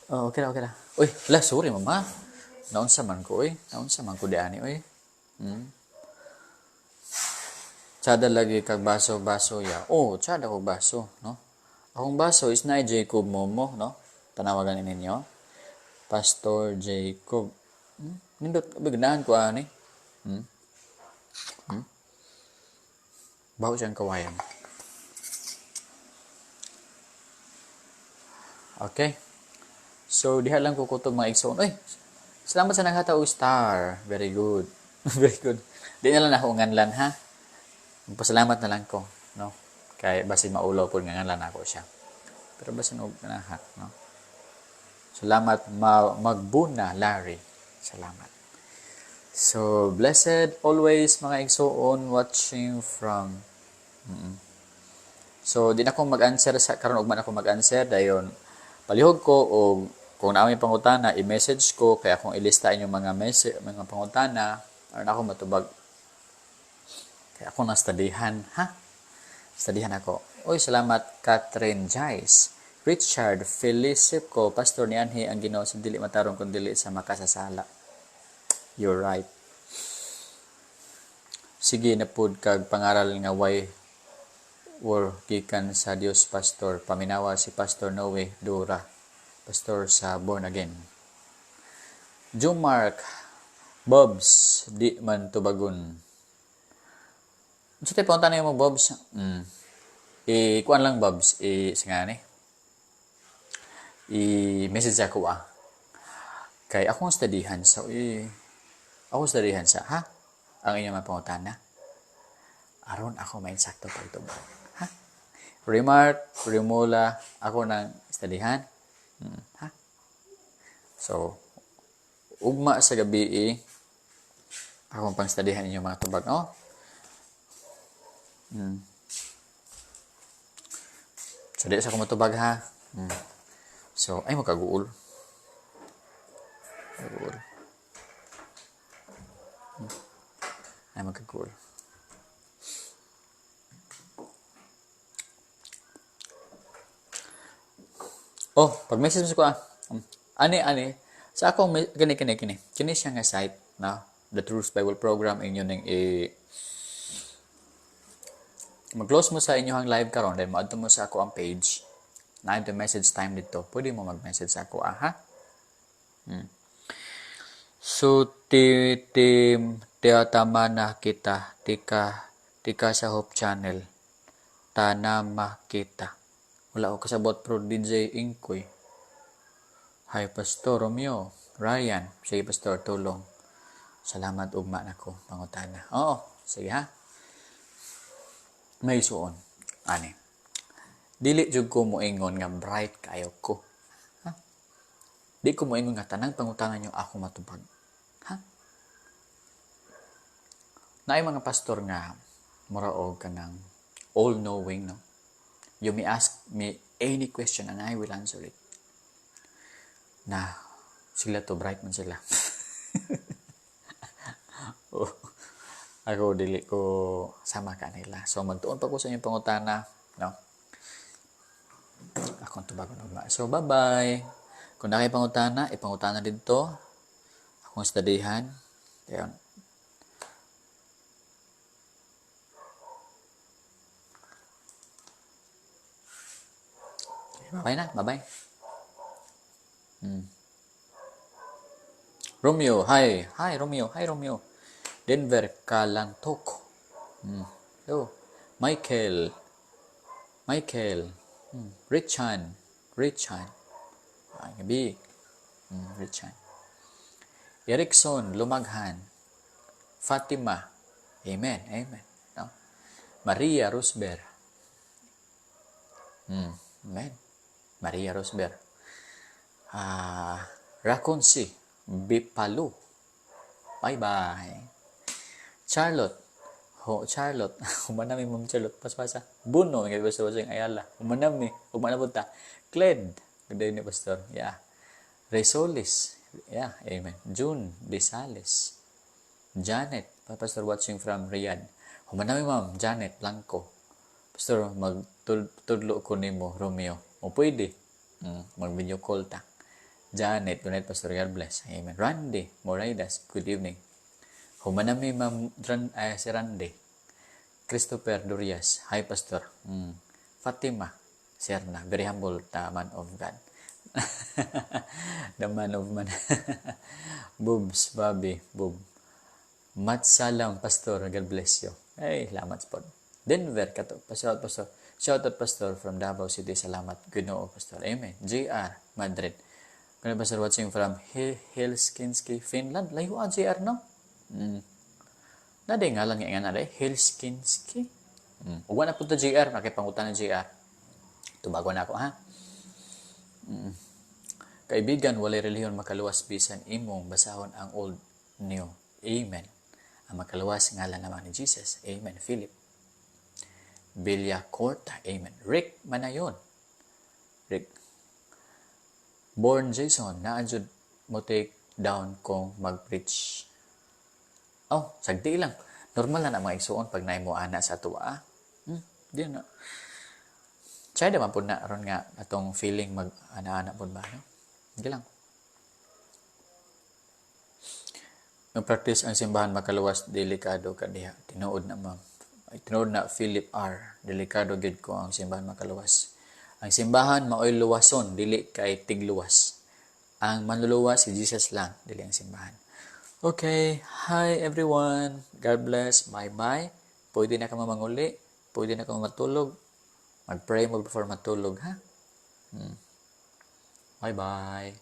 Oh, okay ra, okay ra. Uy, la, sorry ma'am ha. Naunsa man ko, uy. Naunsa man ko diani, uy. Tsada lagi kag baso-baso ya. Oh, tsada kog baso, no? Akong baso is na Jacob Momo, no? Tanawagan ninyo. Pastor Jacob. Nindot, bignahan ko ani. Baho siyang kawayan. Okay. So, diha lang ko kutob mga igsoon. Uy, salamat sa naghataw star. Very good. Very good. Di na lang ako nganlan, ha? Magpasalamat na lang ko, no? Kay basin maulaw po nga nganlan ako siya. Pero basin og nahat, no? Salamat magbuna, Larry. Salamat. So, blessed always mga igsoon watching from. So, di na akong mag-answer sa karon ugma na akong mag-answer dayon. Palihog ko o kung naa may pangutana, i-message ko kaya akong ilista inyong mga message, mga pangutana aron ako matubag. Kaya ako nang studyhan, ha? Studyhan ako. Oy, salamat Catherine Jais. Richard Felicip ko, pastor ni anhi ang Ginoo sa dili matarong kun dili sa makasasala. You're right. Sige na pud kag pangaral nga way or gikan sa Dios, pastor. Paminawa si Pastor Noe Dura, pastor sa Born Again. Jumark Bobs, di man tubagon. Unsa tay punta nimo Bobs? I kuan lang Bobs, i singani. I message ako ah. Kay akong studyhan sa akong studyhan sa ha. Ang inyong mga pangutana. Aron ako may insakto pagtubag. Ha? Remark, Remula, ako nang studyhan. Ha? So, ugma sa gabi akong pang-studyhan inyong mga tubag. Oh? So, di sa ako matubag ha. So, ay magkaguol. Magkaguol. Ay magkaguol. Oh, pag message mo ko ah. Ani ani sa akong kini kini kini. Kini siya nga site na The Truth Bible Program inyo ning i mag-close mo sa inyong live karon, then moadto mo sa ako ang page. Na the message time dito. Pwede mo mag-message sa ako ah, ha? So ti team tama na kita tika tika sa Hope Channel. Tanama kita. Wala ko kasabot pro DJ Inkoy. Hi Pastor Romeo, Ryan, sige Pastor, tulong. Salamat ugma nako pangutana. Oo, sige ha. May suon. Ani. Dili jud ko moingon nga bright kayo ko. Ha? Di ko moingon nga tanang pangutana nyo ako matubag. Ha? Naay mga pastor nga mura og kanang all-knowing, no? You may ask me any question and I will answer it. Na, sila to, bright man sila. Oh, ako, dili ko sama kanila. So, magtuon pa ko sa inyong pangutana, no? Akong tubagon ugma. So, bye-bye. Kung na kayo pangutana, ipangutana dito. Akong studyhan. Ayan. Bye na, bye-bye. Romeo, hi. Hi, Romeo. Hi, Romeo. Denver, Kalantok. Oh, Michael. Michael. Richan. Richan. Ay, gabi. Richan. Erickson, Lumaghan. Fatima. Amen. Amen. No? Maria Rosber. Amen. Maria Rosber. Raconsi Bipalu. Bye-bye. Charlotte. Ho, Charlotte. Humanami, Ma'am Charlotte. Paspasa. Buno. Nga ba sa wasing Ayala. Humanami. Humana punta. Cled. Good day ni Pastor. Yeah. Resolis. Yeah. Amen. June Desales. Janet. Pastor watching from Riyadh. Humanami, Ma'am. Janet Blanco. Pastor, magtudlo ko nimo, Romeo. O pwede. Mag-video call ta. Janet, good night, Pastor. God bless. Amen. Randy Moraidas, good evening. Humanami, Ma'am si Randy. Christopher Durias, hi, Pastor. Fatima Serna, very humble ta man of God. The man of man. Boobs, Bobby, Boob. Matsalam, Pastor. God bless you. Hey, salamat po. Denver, kato. Pastor, Pastor. Shout out, Pastor, from Davao City. Salamat. Ginoo, Pastor. Amen. JR, Madrid. Kuna Pastor watching from Helsinki, Finland. Layo ang JR, no? Nade ngalan nga nga na Helsinki. Uwa na punta JR. Nakipangutan ng JR. Tubago na ako, ha? Kaibigan, walay relihiyon makaluwas bisan imong basahon ang Old New. Amen. Ang makaluwas ngalan naman ni Jesus. Amen. Philip. Villacorta. Amen. Rick Manayon. Rick. Born Jason. Naanjud mo take down kung mag-preach. Oh, sagdi lang. Normal na na mga igsuon pag naimo ana sa tuwa. Di na. Try naman po na ron nga atong feeling mag ana-ana po ba, no? Hindi lang. Mag-practice ang simbahan makaluwas, delikado ka diha. Tinuod na, ma'am. Tinuod na Philip R. Delikado gid ko ang simbahan makaluwas. Ang simbahan maoy luwason, dili kay tigluwas. Ang manluluwas si Jesus lang, dili ang simbahan. Okay, hi everyone. God bless. Bye-bye. Pwede na ka mamanguli. Pwede na ka matulog. Mag-pray mo before matulog, ha? Bye-bye.